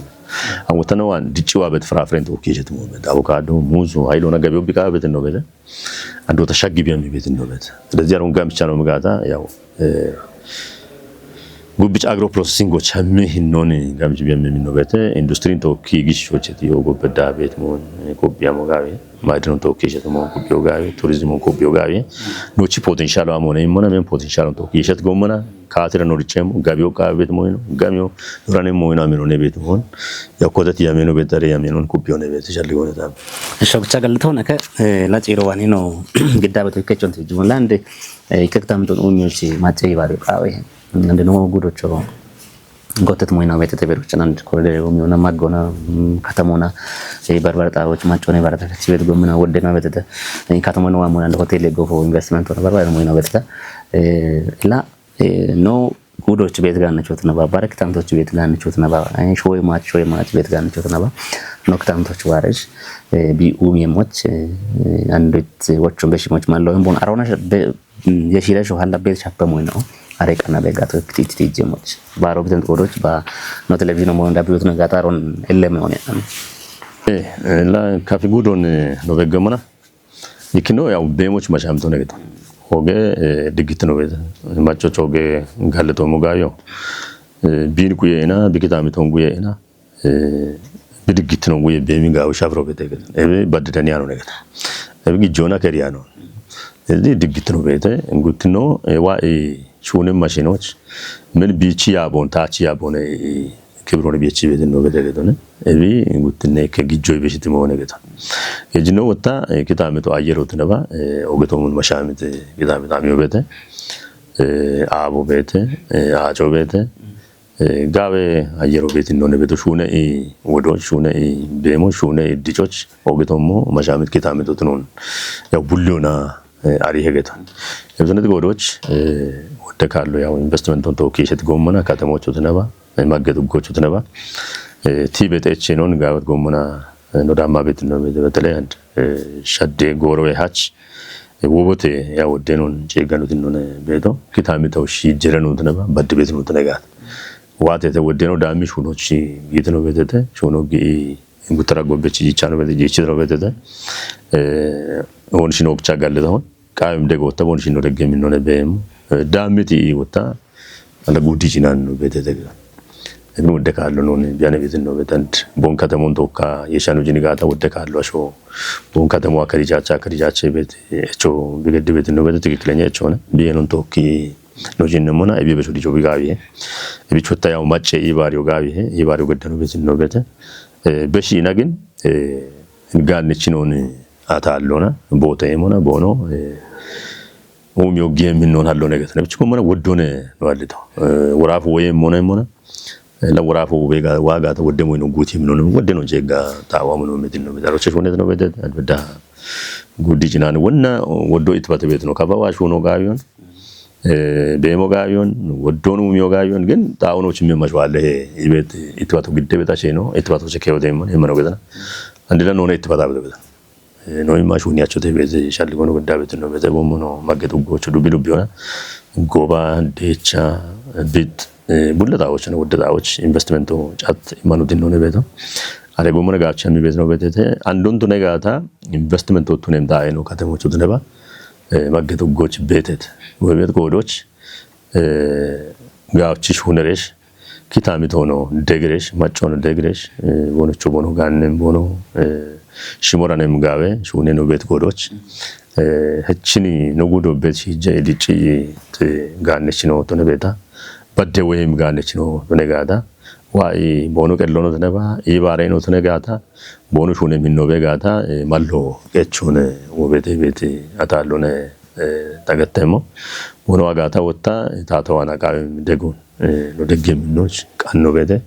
An wotano wan, dichi wa bet fra fren to kishet mo bet. Avocado, muzu, hailo na gabiyo bika betin no bet. Ando ta shaggi biya mi betin no bet. Silezi aron gamcha no gata, yaw. Eh, Gubbich agro processing goch hamme hinnon gamich biya mi no bete industry to ki gish shocheti yo go bedda bet mo, eh, ko biya mo gawe, maidno to ki shet mo ko biyo gawe, tourism ko biyo gawe. No chi potential wa mo ne mo na men potential to ki shet go mo na, ka tira no richem, gabiyo ka bet mo ino, gamiyo durane mo ino amino ne bet mo. Ya ko dat ya meno betare ya meno ko biyo ne bet shalli go ne tam. Shok chagal to na ka, eh, la chiro wani no gidda bet ke chon ti jumlande. Eh, ikkek tamtun unyochi macce ibadu qawe. Ande no gudocho gotet moyna betete beruchana, ande kole umi ona magona, mm, katamona, eh, barbar tawoch machone barata kachibet gomna wodde ma betete. Eh, katamona wa mona ande hotel gofo investment ona barbar moyna betete. Eh, la, eh, no gudoch bet ganna chotna ba, barek tamtoch bet ganna chotna ba, eh, shoy mach, shoy mach bet ganna chotna ba. Nok tamtoch waresh, eh, bi umi moch, eh, andit, eh, wochon beshi moch mallo, bon arona be, mm, yeshira sho halla bet shappe moyno. Are kana be gato titi titi moch. Baro biten godoch ba no television mo da biut na gata ron elle me one. Eh, eh, la kafi gudon, eh, no be gamana. Ikino ya be moch masham to ne gata. Oge, eh, digit no be. Macho choge galle to mo gayo. Eh, bin kuye ina, bikitami to nguye ina. Eh, bidigittino guye bemi gawo shafro bete geten. Ebe badde dani ano ne geten. Ebe gi jona keri ano. Edi digittino bete, guttino, eh, wa, eh, shune mashinoch. Men bichi yabon, tachi yabon, eh, kibron bichi bete no bete geten. Ebe guttine ke gi joy beshiti mo ne geten. Ejino wota, eh, kitame to ayero tinaba, eh, ogeto mun mashamite, kitame tamiyo bete. Eh, abo bete, eh, acho bete. Eh, gawe ayero betin none beto shune i wodo, shune i bemo, shune i dichoch, ogetomo mashamit kitame to tunon. Ya bulliona, eh, ari hegeta. Ebzonet godoch, eh, wodde kallo ya investment on to kishet gomana, katemocho tinaba, eh, maggetu gocho tinaba. Eh, tibet eche non gawet gomana, eh, no damma betin no bete betele and, eh, shadde goro e hach. Eh, wobote ya wodde non cheganutin none beto. Kitame to shi jere no tinaba, badde betin no tinagat. Wate te wodde no dami shuno chi gitino betete, shuno gi gutara gobbe chi chano bete, chi chano betete. Eh, won shino cha galle to. Qaim de gotta bon shino de gemi none bem. Eh, dami ti wota. Ala gudi chinan no betete. Emi wodde kallo none, biyane betin no betant. Bon katamon tokka, yeshanu jini gata wodde kallo asho. Bon katamo akarijacha, akarijache bete, echo, bigeddi betin no bete, tikiklenya echo ne. Biyenon tokki, no jinne mona, ebi besu dicho bigawi he. Ebi chutta yaw macce ibari ogawi he, ibari ogeddano betin no bete. Eh, beshi inagin, eh, ganne chinoni atallona, bote emona, bono, eh, umi ogiye minnon hallone getane. Bichi komona woddone no allito. Eh, worafu woye mona mona. Eh, la worafu wega, waga ta wodde mo ino guti minnon, wodde no jega ta wa mo no metin no, da roche shone no bete, adda. Gudi jinan wonna, woddo itbate betno, kaba wa shuno gawiyon. Eh, bemo gawiyon, woddon umiyo gawiyon, gen ta wono chimme mashwale he, ibet itbato gidde beta sheno, itbato che kewo demon, he mano getana. Andila none itbata beta beta. Eh, no ima shuni achote bete, shalli gono gudda bete no bete, bomo no magget uggo, chu dubi dubi ona. Goba, decha, bit, eh, bulla tawoch, ne wodde tawoch, investment to chat, imanu din none beto. Are bomo ne gacha mi bete no bete te, andon to ne gata, investment to tunem da eno katemo chu tuneba. Eh, magget uggoch betet. Webet godoch, eh, gawchi shuneresh, kitami tono degresh, machono degresh, eh, bono chubono gannen bono, eh, shimoranem gawe, shuneno bet godoch. Eh, hechini no gudo bet shije edichi te ganne chino to ne beta. Badde wehim ganne chino to ne gada. Wa i bono kellono to ne ba, i bare no to ne gata. Bono shune minno be gata, eh, mallo kechune wo bete bete atallone eh, tagatemo. Wono agata wotta, tatowana qawe degun, eh, no degge minnoch, qanno bete,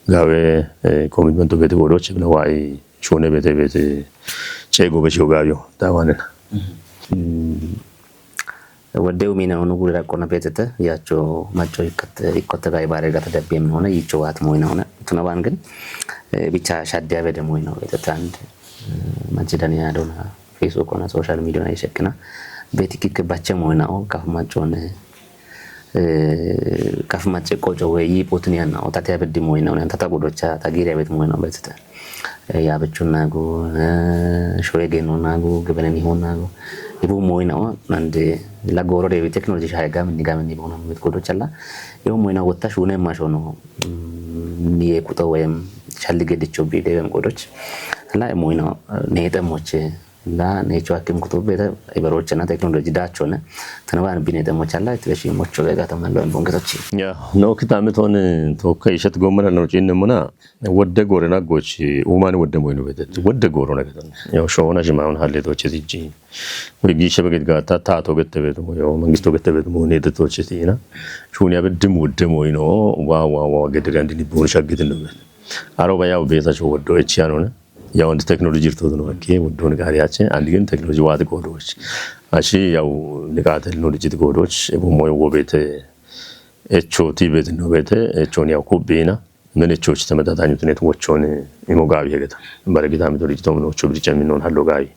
gawe, eh, commitment bete godoch, na wai, shone bete bete, chego be shogayo, tawanena. Mhm. Mm. Wadde umina onu guri raqqona betete, yacho macho ikkotte, ikkotte gai bare gata dabbe mi hone, yicho wat moyna hone. Tuna ban gin, eh, bicha shadde abede moyna betete and, eh, manchi dani adona, Facebook ona, social media ona ishekna. Beti kikke bache moyna o, kaf macho ne, eh, kaf mache kocho we yi potni anna, o tati abedi moyna hone, tata godocha, tagiri abedi moyna betete. Eh, ya becho nago, eh, shoye geno nago, gebene ni ho nago. Ibu moyna o, nande la goro de technology shaya gam ni gam ni bono mit godo chala. Yo moyna wotta shune mashono, mm, ni e kuto wem, shalli gedicho bi de wem godoch. La moyna, eh, nete moche. La necho akim kuto beta, ibarochana technology dachone. Tanaban binete mochalla, itbeshi mocho vega tamallo en bongetochi. Ya, no kitame ton, eh, toka ishat gomara no chinne mona. Wodde gore naggoch, umani wodde moyno betet. Wodde goro nagetan. Yo, shona shima un halle toche tijji. Wegi shebe get gata, tato gette betu, yo, mangisto gette betu, mo ne de toche tina. Shuni abe dim wodde moyno, wa, wa, wa, gede gandi ni bon shagit no bet. Aro ba yaw beta sho woddo echiano ne. Yaw and technology to no ke, woddo ne gari ache, and gen technology wa de godoch. Ashi yaw ne ka technology de godoch, ebo moy wo bete, echo ti bete no bete, echo ni yaw kubina. Mene chochi temedatanyutin et wochon imo gabi hegeta. Bare gita mi tori tom no chubri chami non hallo gabi.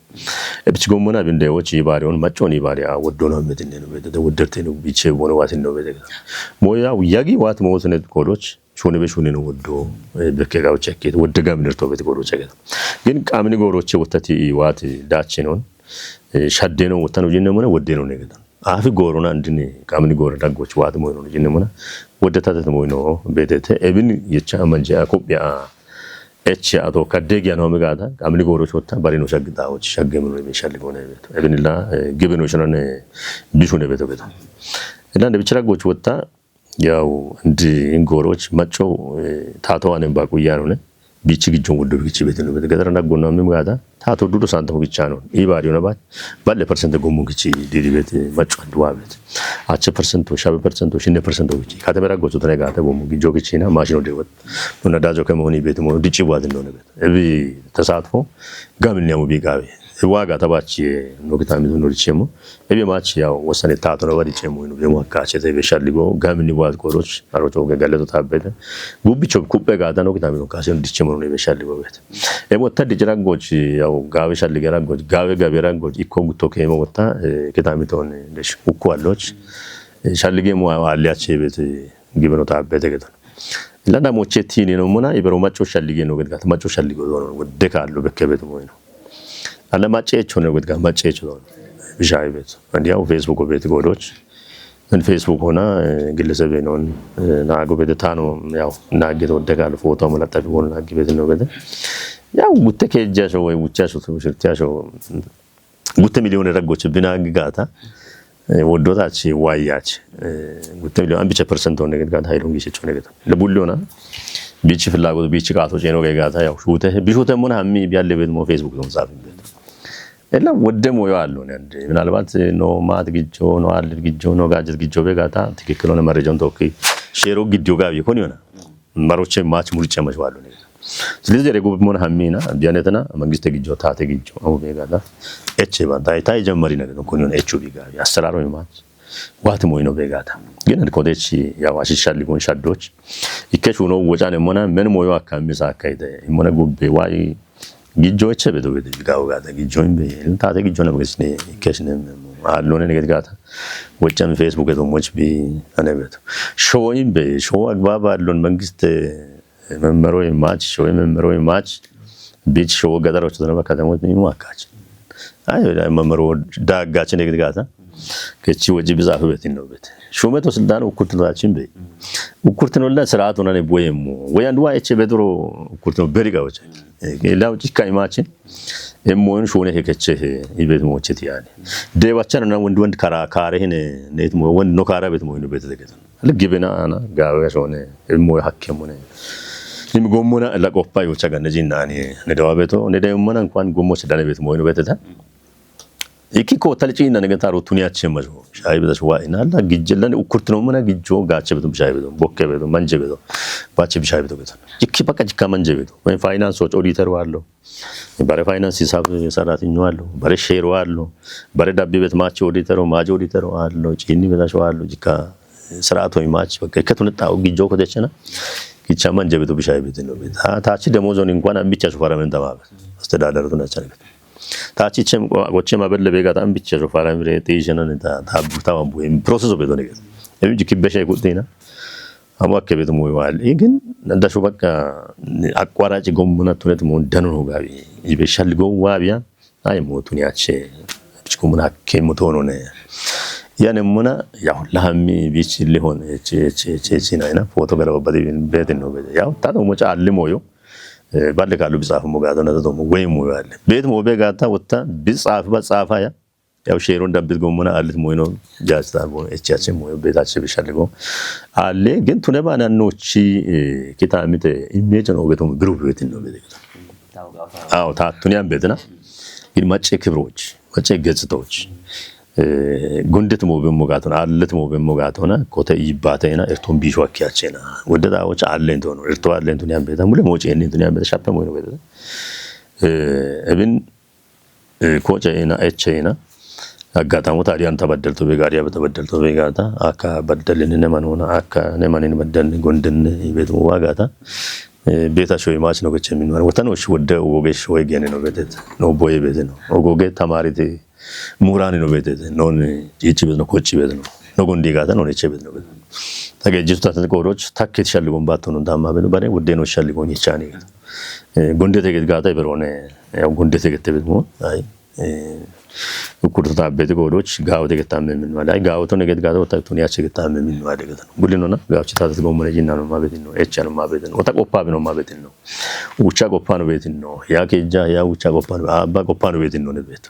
E bich gomona bin de wochi bari on machon bari a woddo no metin no bete de wodder tenu biche bono watin no bete. Mo ya yagi wat mo tene kodoch shuni be shuni no woddo, eh, bekke gaw chekket wodde gam nirto bete kodoch hegeta. Gin qamni goroche wotati wati dachinon, eh, shadde no wotano jinne mona wodde no negeta. Afi gorona andini qamni gore daggoch wat moyno jinne mona. Wodde tatet moyno betete. Ebin yecha amanje a kopya a. Eche ato kadde giya no megata. Qamni goro chotta bari no shagda och shagge mono be shalli gone beto. Ebin la, eh, gibe no shonane bishune beto beto. Edan de bichra goch wotta. Yaw andi goroch macho, eh, tato anen ba kuyano ne. Bichi gijon woddo bichi beto no beto. Gadara na gonna mi megata. Tato dudo santa bichano. Ibari ona ba. Balle percent gommo gichi didi bete macho andu wa bete. Ache percento, shabe percento, shine percento gichi. Kate bera gocho tane gate bomu gijo gichi na machine de wet. Nuna dajo ke moni bete mo dichi wa dindo ne bete. Ebi tasatfo gamin ne mo bi gabe. E wa gata bachi no kita mi no dichi mo. Ebi machi ya wasane tato no ba dichi mo no be mo kache te be shalli go gamin ni wa goroch. Aro cho ge gale to tabete. Gubbi cho kuppe gata no kita mi no kache dichi mo no be shalli go bete. E botta di jira gochi yaw gawe shalli gera gochi gawe gabe ra gochi ikko gutto kemo botta, eh, kitami ton desh ukko alloch. Eh, shalli gemo alli ache bete gibeno ta bete getan. Illa da moche tini no mona ibero macho shalli geno get gat macho shalli go no wodde kallo bekke bete moyno. Alla mache echo no get gat mache echo no. Bishai bete. And yaw Facebook bete godoch. ምን Facebook ሆና፣ እ፣ ግለሰብ ነውን፣ እ፣ ናጎ ቤተ ታኖ ያው ናጌ ተወደጋል ፎቶ መለጠፍ ሆኖ ናጌ ቤት ነው ቤት ያው ጉተ ከጃሾ ወይ ውቻሾ ሽርቲያሾ ጉተ ሚሊዮን ረጎች ብናግ ጋታ፣ እ፣ ወዶታች ዋያች፣ እ፣ ጉተ ሚሊዮን አንድ ብቻ ፐርሰንት ሆነ ጋታ ሀይሎን ጊሸች ሆነ ጋታ ለቡሊዮና ቢች ፍላጎት ቢች ቃቶ ጨኖ ጋታ ያው ሹተ ቢሹተ ሞን ሀሚ ቢያለ ቤት ሞ Facebook ነው ጻፍ ቤት ኤላ ወደ ሞዮ አሉ ነን። ምናልባት ኖ ማት ግጆ፣ ኖ አልድ ግጆ፣ ኖ ጋጀት ግጆ ቤጋታ ትክክል ሆነ መረጃውን ተወኪ ሼሮ ግዲዮ ጋር ይኮን ይሆናል። መሮቼ ማች ሙልጨ መች ዋሉ ነገር። ስለዚህ ደረጉ ሞን ሀሚና ቢያነትና መንግስት ግጆ፣ ታቴ ግጆ፣ አሁ ቤጋታ ኤች ባን ታይ ታይ ጀመሪ ነገር ነው። ኮን ይሆን ኤች ቢ ጋር አሰራሩ ማች ዋት ሞይ ነው ቤጋታ። ግን ኮቴች ያው አሽሻል ሊሆን ሻዶች ይከሽ ሆኖ ወጫን ሞና ምን ሞዮ አካሚ ሳካይተ ሞና ጉቤ ዋይ Gijjo eche beto beto gawo gata gijjo imbe tate gijjo na bgesne keshne alone ne gata wechan Facebook to moch bi ane beto show imbe show agbaba alon mangiste memero mach show memero mach bich show gadaro to na katamo mi makach ay memero da gache ne gata kechi waji bizafu betin no bet shumeto sildan ukurtino tachin be ukurtino la siratu na ne boyemo wayan duwa eche bedro ukurtino beriga wacha ሌላው ጭካ ኢማችን ኤሞን ሾነ ሄከቸ ሄ ይቤት ሞቸት ያኔ ደባቻ ነው ወንድ ወንድ ካራ ካረ ሄነ ኔት ሞ ወንድ ነው ካራ ቤት ሞይኑ ቤት ተገዘ ለግብና አና ጋበ ሾነ ኤሞ ሐከሙ ነ ይም ጎሞና ለቆፓ ይወቻ ገነጂ ናኒ ነደዋ ቤቶ ነደ ኤሞና እንኳን ጎሞች ዳነ ቤት ሞይኑ ቤት ተ Iki ko tali cina ne gata ro tuni ache majo. Shayi bida shuwa ina la gijje lan ukurtino mana gijjo gache beto shayi beto. Bokke beto, manje beto. Bache shayi beto beto. Iki baka jika manje beto. When finance och auditor wallo. Bare finance hisab saratino wallo. Bare share wallo. Bare dabbi bet mache auditor, maje auditor wallo. Cini bida shuwa wallo. Jika ስርዓት ወይ ማች በቃ ከቱን ጣው ጊጆ ኮደቸና ኪቻ ማን ጀብቱ ብሻይ ቤት ነው ቤት ታቺ ደሞዞን እንኳን አንብቻ ሹፋራ ምን ተማበ አስተዳደሩ ተናቻ ቤት ታቺ ቸም ጎቸም አበለ ቤጋታ አንብቻ ሹፋራ ምሬ ቴሽና ታቡታ ወይም ፕሮሰስ ቤት ነው ቤት እም ጅኪ በሻይ ቁጥቴና አሞ አከ ቤት ሞ ይዋል ግን እንደሹ በቃ አቋራጭ ጎሙና ቱነት ሞ ደኑ ነው ጋቢ ይበሻል ጎ ዋቢያ አይ ሞቱን ያቼ ብችኩ ሙና ከሙቶ ነው ነ ያነ ሙና ያው ለሐሚ ቢች ሊሆን እቺ እቺ እቺ እቺ ናይና ፎቶ ገረበበት ቤት ነው ቤት ያው ታቶ ሞጫ አልሞ ዩ ባለ ካሉ ቢጻፍ ሞጋቶ ነቶ ሞ ወይ ሞ ያለ ቤት ሞ ቤጋታ ወጣ ቢጻፍ በጻፋ ያ ያው ሼሮን ዳብት ጎሙና አልት ሞይኖ ጃስታ ሞ እቺ አቺ ሞ ቤታች ቢሻልጎ አለ ግን ቱነባ ናኖቺ ኪታሚተ ኢሜጅ ነው ቤት ሞ ግሩፕ ቤት ነው ቤት አዎ ታቱን ያን ቤትና ግን ማጨ ክብሮች ማጨ ገጽታዎች ጉንድት ሞ በሞጋቶና አለት ሞ በሞጋቶና ኮተ ይባተና እርቶን ቢሾ አኪያቸና ወደ ዳዎች አለ እንቶ ነው እርቶ አለ እንቶ ያን ቤታ ሙለ ሞጪ እንቶ ያን ቤታ ሻፐ ሞይኖ ቤታ እብን ኮጨ ና ኤቸ ና አጋጣሙ ታዲያን ተበደልቶ ቤጋዲያ በተበደልቶ ቤጋታ አካ በደልን ነመን ሆነ አካ ነመንን በደልን ጎንድን ቤት ዋጋታ ቤታ ሾይ ማች ነው ገቸ የሚኖር ወተን ወሽ ወደ ወገሽ ወይ ገነ ነው ቤተት ነው ቦይ ቤት ነው ወጎገ ተማሪት ሙራን ነው ቤተት ነው ጭጭ ቤት ነው ኮጭ ቤት ነው ነው ጎንዴ ጋታ ነው ነቸ ቤት ነው ቤት ተገጅቱ ተተቆሮች ታከት ሸልጎን ባትሆኑ እንዳማ ቤት በሬ ወዴ ነው ሸልጎን ይቻኔ ጎንዴ ተገት ጋታ ይበሮነ ያው ጎንዴ ተገት ቤት ነው አይ እኩርቱ ታቤት ጎዶች ጋው ተገታመ ምን ማለት አይ ጋው ተነ ገት ጋው ተቱን ያቸ ገታመ ምን ማለት ገት ነው ጉል ነውና ጋው ቺ ታተት ጎመነ ጂና ነው ማቤት ነው ኤቻ ነው ማቤት ነው ወታ ቆፓ ነው ማቤት ነው ውቻ ቆፓ ነው ቤት ነው ያ ከጃ ያ ውቻ ቆፓ ነው አባ ቆፓ ነው ቤት ነው ቤት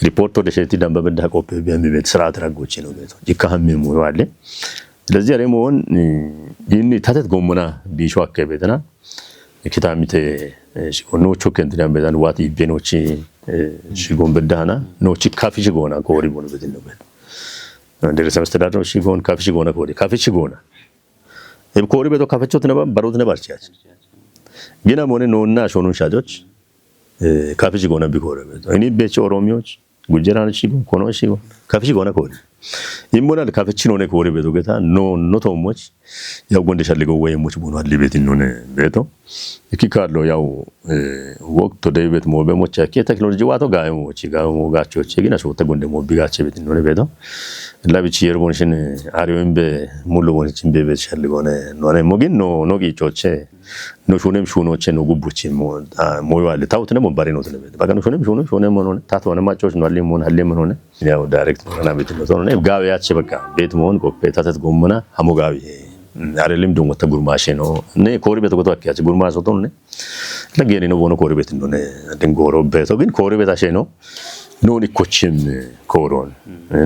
ሪፖርት ወደ ሸቲ ደንበ በዳ ቆፕ በሚቤት ስርዓት ረጎች ነው ቤት ይካህም ሙዋለ ስለዚህ አሬ መሆን ይህን ታተት ጎመና ቢሾ አከ ቤትና ኪታሚተ ኖቹ ከንትዳን ቤታን ዋት ይቤኖች ሽጎን በዳና ኖች ካፊ ሽጎና ኮሪ ቦን ቤት ነው ቤት ደረሰ መስተዳድሮ ሽጎን ካፊ ሽጎና ኮሪ ካፊ ሽጎና እብ ኮሪ ቤቶ ካፈቾት ነባ በሮት ነባር ቻች ግና ሞኔ ኖና ሾኑን ሻጆች ካፊ ሽጎና ቢኮረ ቤቶ እኔ ቤች ኦሮሚዎች ጉጀራን ሽጎን ኮኖ ሽጎን ካፊ ሽጎና ኮሪ ይሞናል ካፈቺ ኖኔ ኮሪ ቤቶ ጌታ ኖ ኖቶሞች ያው ጎንደ ሸልገው ወይ ሞች ቦኑ አሊ ቤት ኖኔ ቤቶ እኪ ካለው ያው ወቅት ወደ ቤት ሞበ ሞች ያኪ ቴክኖሎጂ ዋቶ ጋሞ ሞች ጋሞ ጋቾች ግን አሾተ ጎንደ ሞቢ ጋቸ ቤት ኖኔ ቤቶ ለብች የርቦንሽን አሪውን በሙሉ ቦንሽን ቤት ሸልገው ኖኔ ሞጊን ኖ ኖ ቂጮቼ ኖ ሹኔም ሹኖቼ ኖ ጉቡቼ ሞይዋል ታውት ነሞ ባሪ ነው ተለበት በቃ ኖ ሹኔም ሹኖ ሹኔም ሆነ ታት ሆነ ማጮች ነው አለ ሆነ አለ ሆነ ያው ዳይሬክት ነው ና ቤት ነው ነው ጋቢ ያቺ በቃ ቤት መሆን ቆፔ ታተት ጎመና ሐሞ ጋቢ አይደለም ደግሞ ተጉርማሼ ነው እኔ ኮሪ ቤት ቆቶ አኪያች ጉርማሶ ነው ለጌኔ ነው ቦኖ ኮሪ ቤት እንደሆነ ድንጎሮ ቤቶ ግን ኮሪ ቤት አሼ ነው ኖን ኢኮችም ኮሮን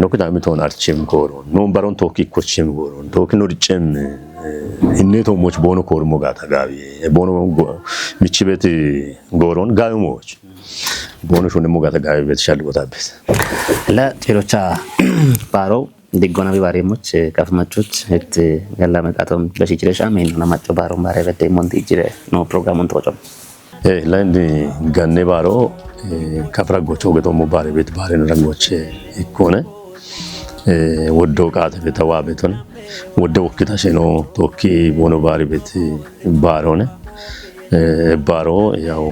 ኖ ክዳሚ ቶን አርችም ኮሮን ኖን በሮን ቶኪ ኢኮችም ኮሮን ቶኪ ኖ ድጭም እኔ ቶሞች ቦኖ ኮርሞ ጋታ ጋቢ ቦኖ ምች ቤት ጎሮን ጋቢሞች ቦኖ ሹን ሞ ጋታ ጋቢ ቤት ሻል ቦታ ቤት ለጤሎቻ ባሮ ዲጎና ቢባሬሞች ከፍ መቾች እት ገላ መቃቶም በሽችለሽ አሜን ነው ማጮ ባሮን ባሬ በደ ሞንት ይችለ ነው ፕሮግራሙን ተወጮም ለንድ ገኔ ባሮ ከፍ ረጎች ወገጦሙ ባሬ ቤት ባሬን ረጎች ይኮነ ወዶ ቃት ቤተዋ ቤቶን ወደ ወክታ ሸኖ ቶኪ ቦኖ ባሪ ቤት ባሮነ ባሮ ያው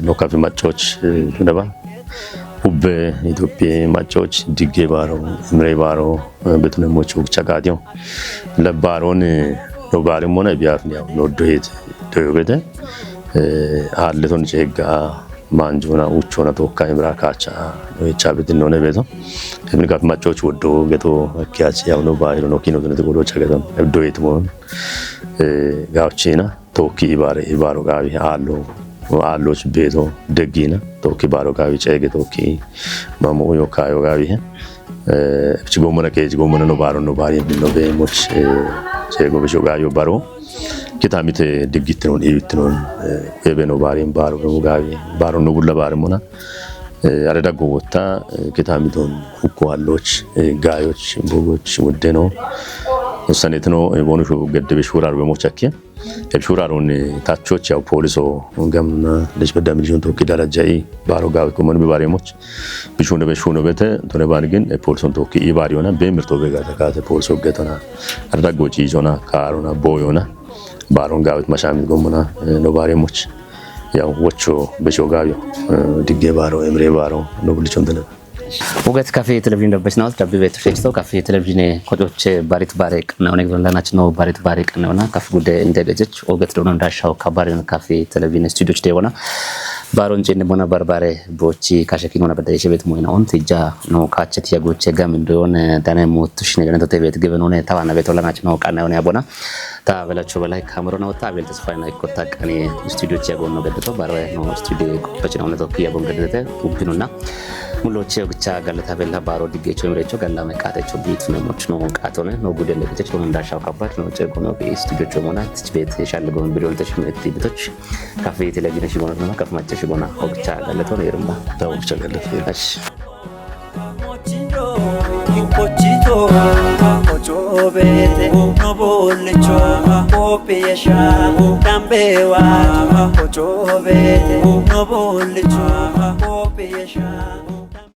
ኖካፊ ማጫዎች ነባ ሁበ ኢትዮጵያ ማጫዎች ድጌ ባሮ እምሬ ባሮ ቤቱነሞች ውግቻ ቃቲዮ ለባሮን ኖባሪም ሆነ ቢያፍን ያው ኖዶ ሄት ዶዮ ቤተ አለቶን ጨጋ ማንጆና ውቾና ቶካ ይምራ ካቻ ኖ የቻ ቤት ኖነ ቤቶ እብን ጋፍ ማጫዎች ወዶ ገቶ አኪያች ያው ኖ ባይሮ ኖ ኪኖ ትነት ጎዶቻ ገቶ እብዶ የት መሆን ጋብቼና ቶኪ ኢባረ ኢባሮ ጋቢ አሎ አሎች ቤቶ ደጊና ቶኪ ባሮ ጋቢ ጨገ ቶኪ ማሞ ዮካዮ ጋቢ እብች ጎመነ ከች ጎመነ ነው ባሮ ነው ባሪ የሚል ነው ቤሞች ጨጎ ብሾ ጋዮ ባሮ ኪታሚት ድጊት ነው ኢዩት ነው የቤ ነው ባሪ ባሮ ነው ጋቢ ባሮ ነው ቡለ ባሪ ሞና Areda gowota kitamiton hukko halloch, gayoch, bogoch, wudde no. Usanet no, bono shu gedde be shura rube moch akkiya. Eb shura ron tachoch yaw poliso gamna, dech bedda miljon tokki darajai baro gawe kumon be bare moch. Bishune be shune bete tone ban gin poliso tokki i bari ona be mirto be gata kate poliso getona. Areda gochi zona karona boyona. Baron gawit mashamit gomona no bare moch. Yaw wocho be shogayo digge baro emre baro no bulichon dana. Uget kafi television dabbes naus dabbi betu shechto kafi television kochoche barit bare qanna one gizon lanach no barit bare qanna ona kaf gude inde gejech uget dono dashaw kabare kafi television studio de wona. Baron jende mona barbare bochi kashe kinona bada yeshe bet moina on tija no kachet yagoche gam indon dane motush ne dane tote bet geben one tawana bet olanach no qanna one abona. Ta belacho belay kamero na wota abel tesfay na ikkota qani studio chi yagon no geddeto bare no studio kochina one tokki yagon geddete ubbinuna. Muloche gicha galata bella baro diggecho imrecho galla me qatecho bit me moch no qatone no gude le gicha chon dashaw kabbat no che gono bi studio chomona tich bet shal gon bilon tesh me tibitoch. Kafi television shigona no kaf macha shigona. Ogcha galato ne rumba. Ta ogcha galato. Ash. Pochito, pochobete, no bolicho, kopiesha, dambewa, pochobete, no bolicho, kopiesha.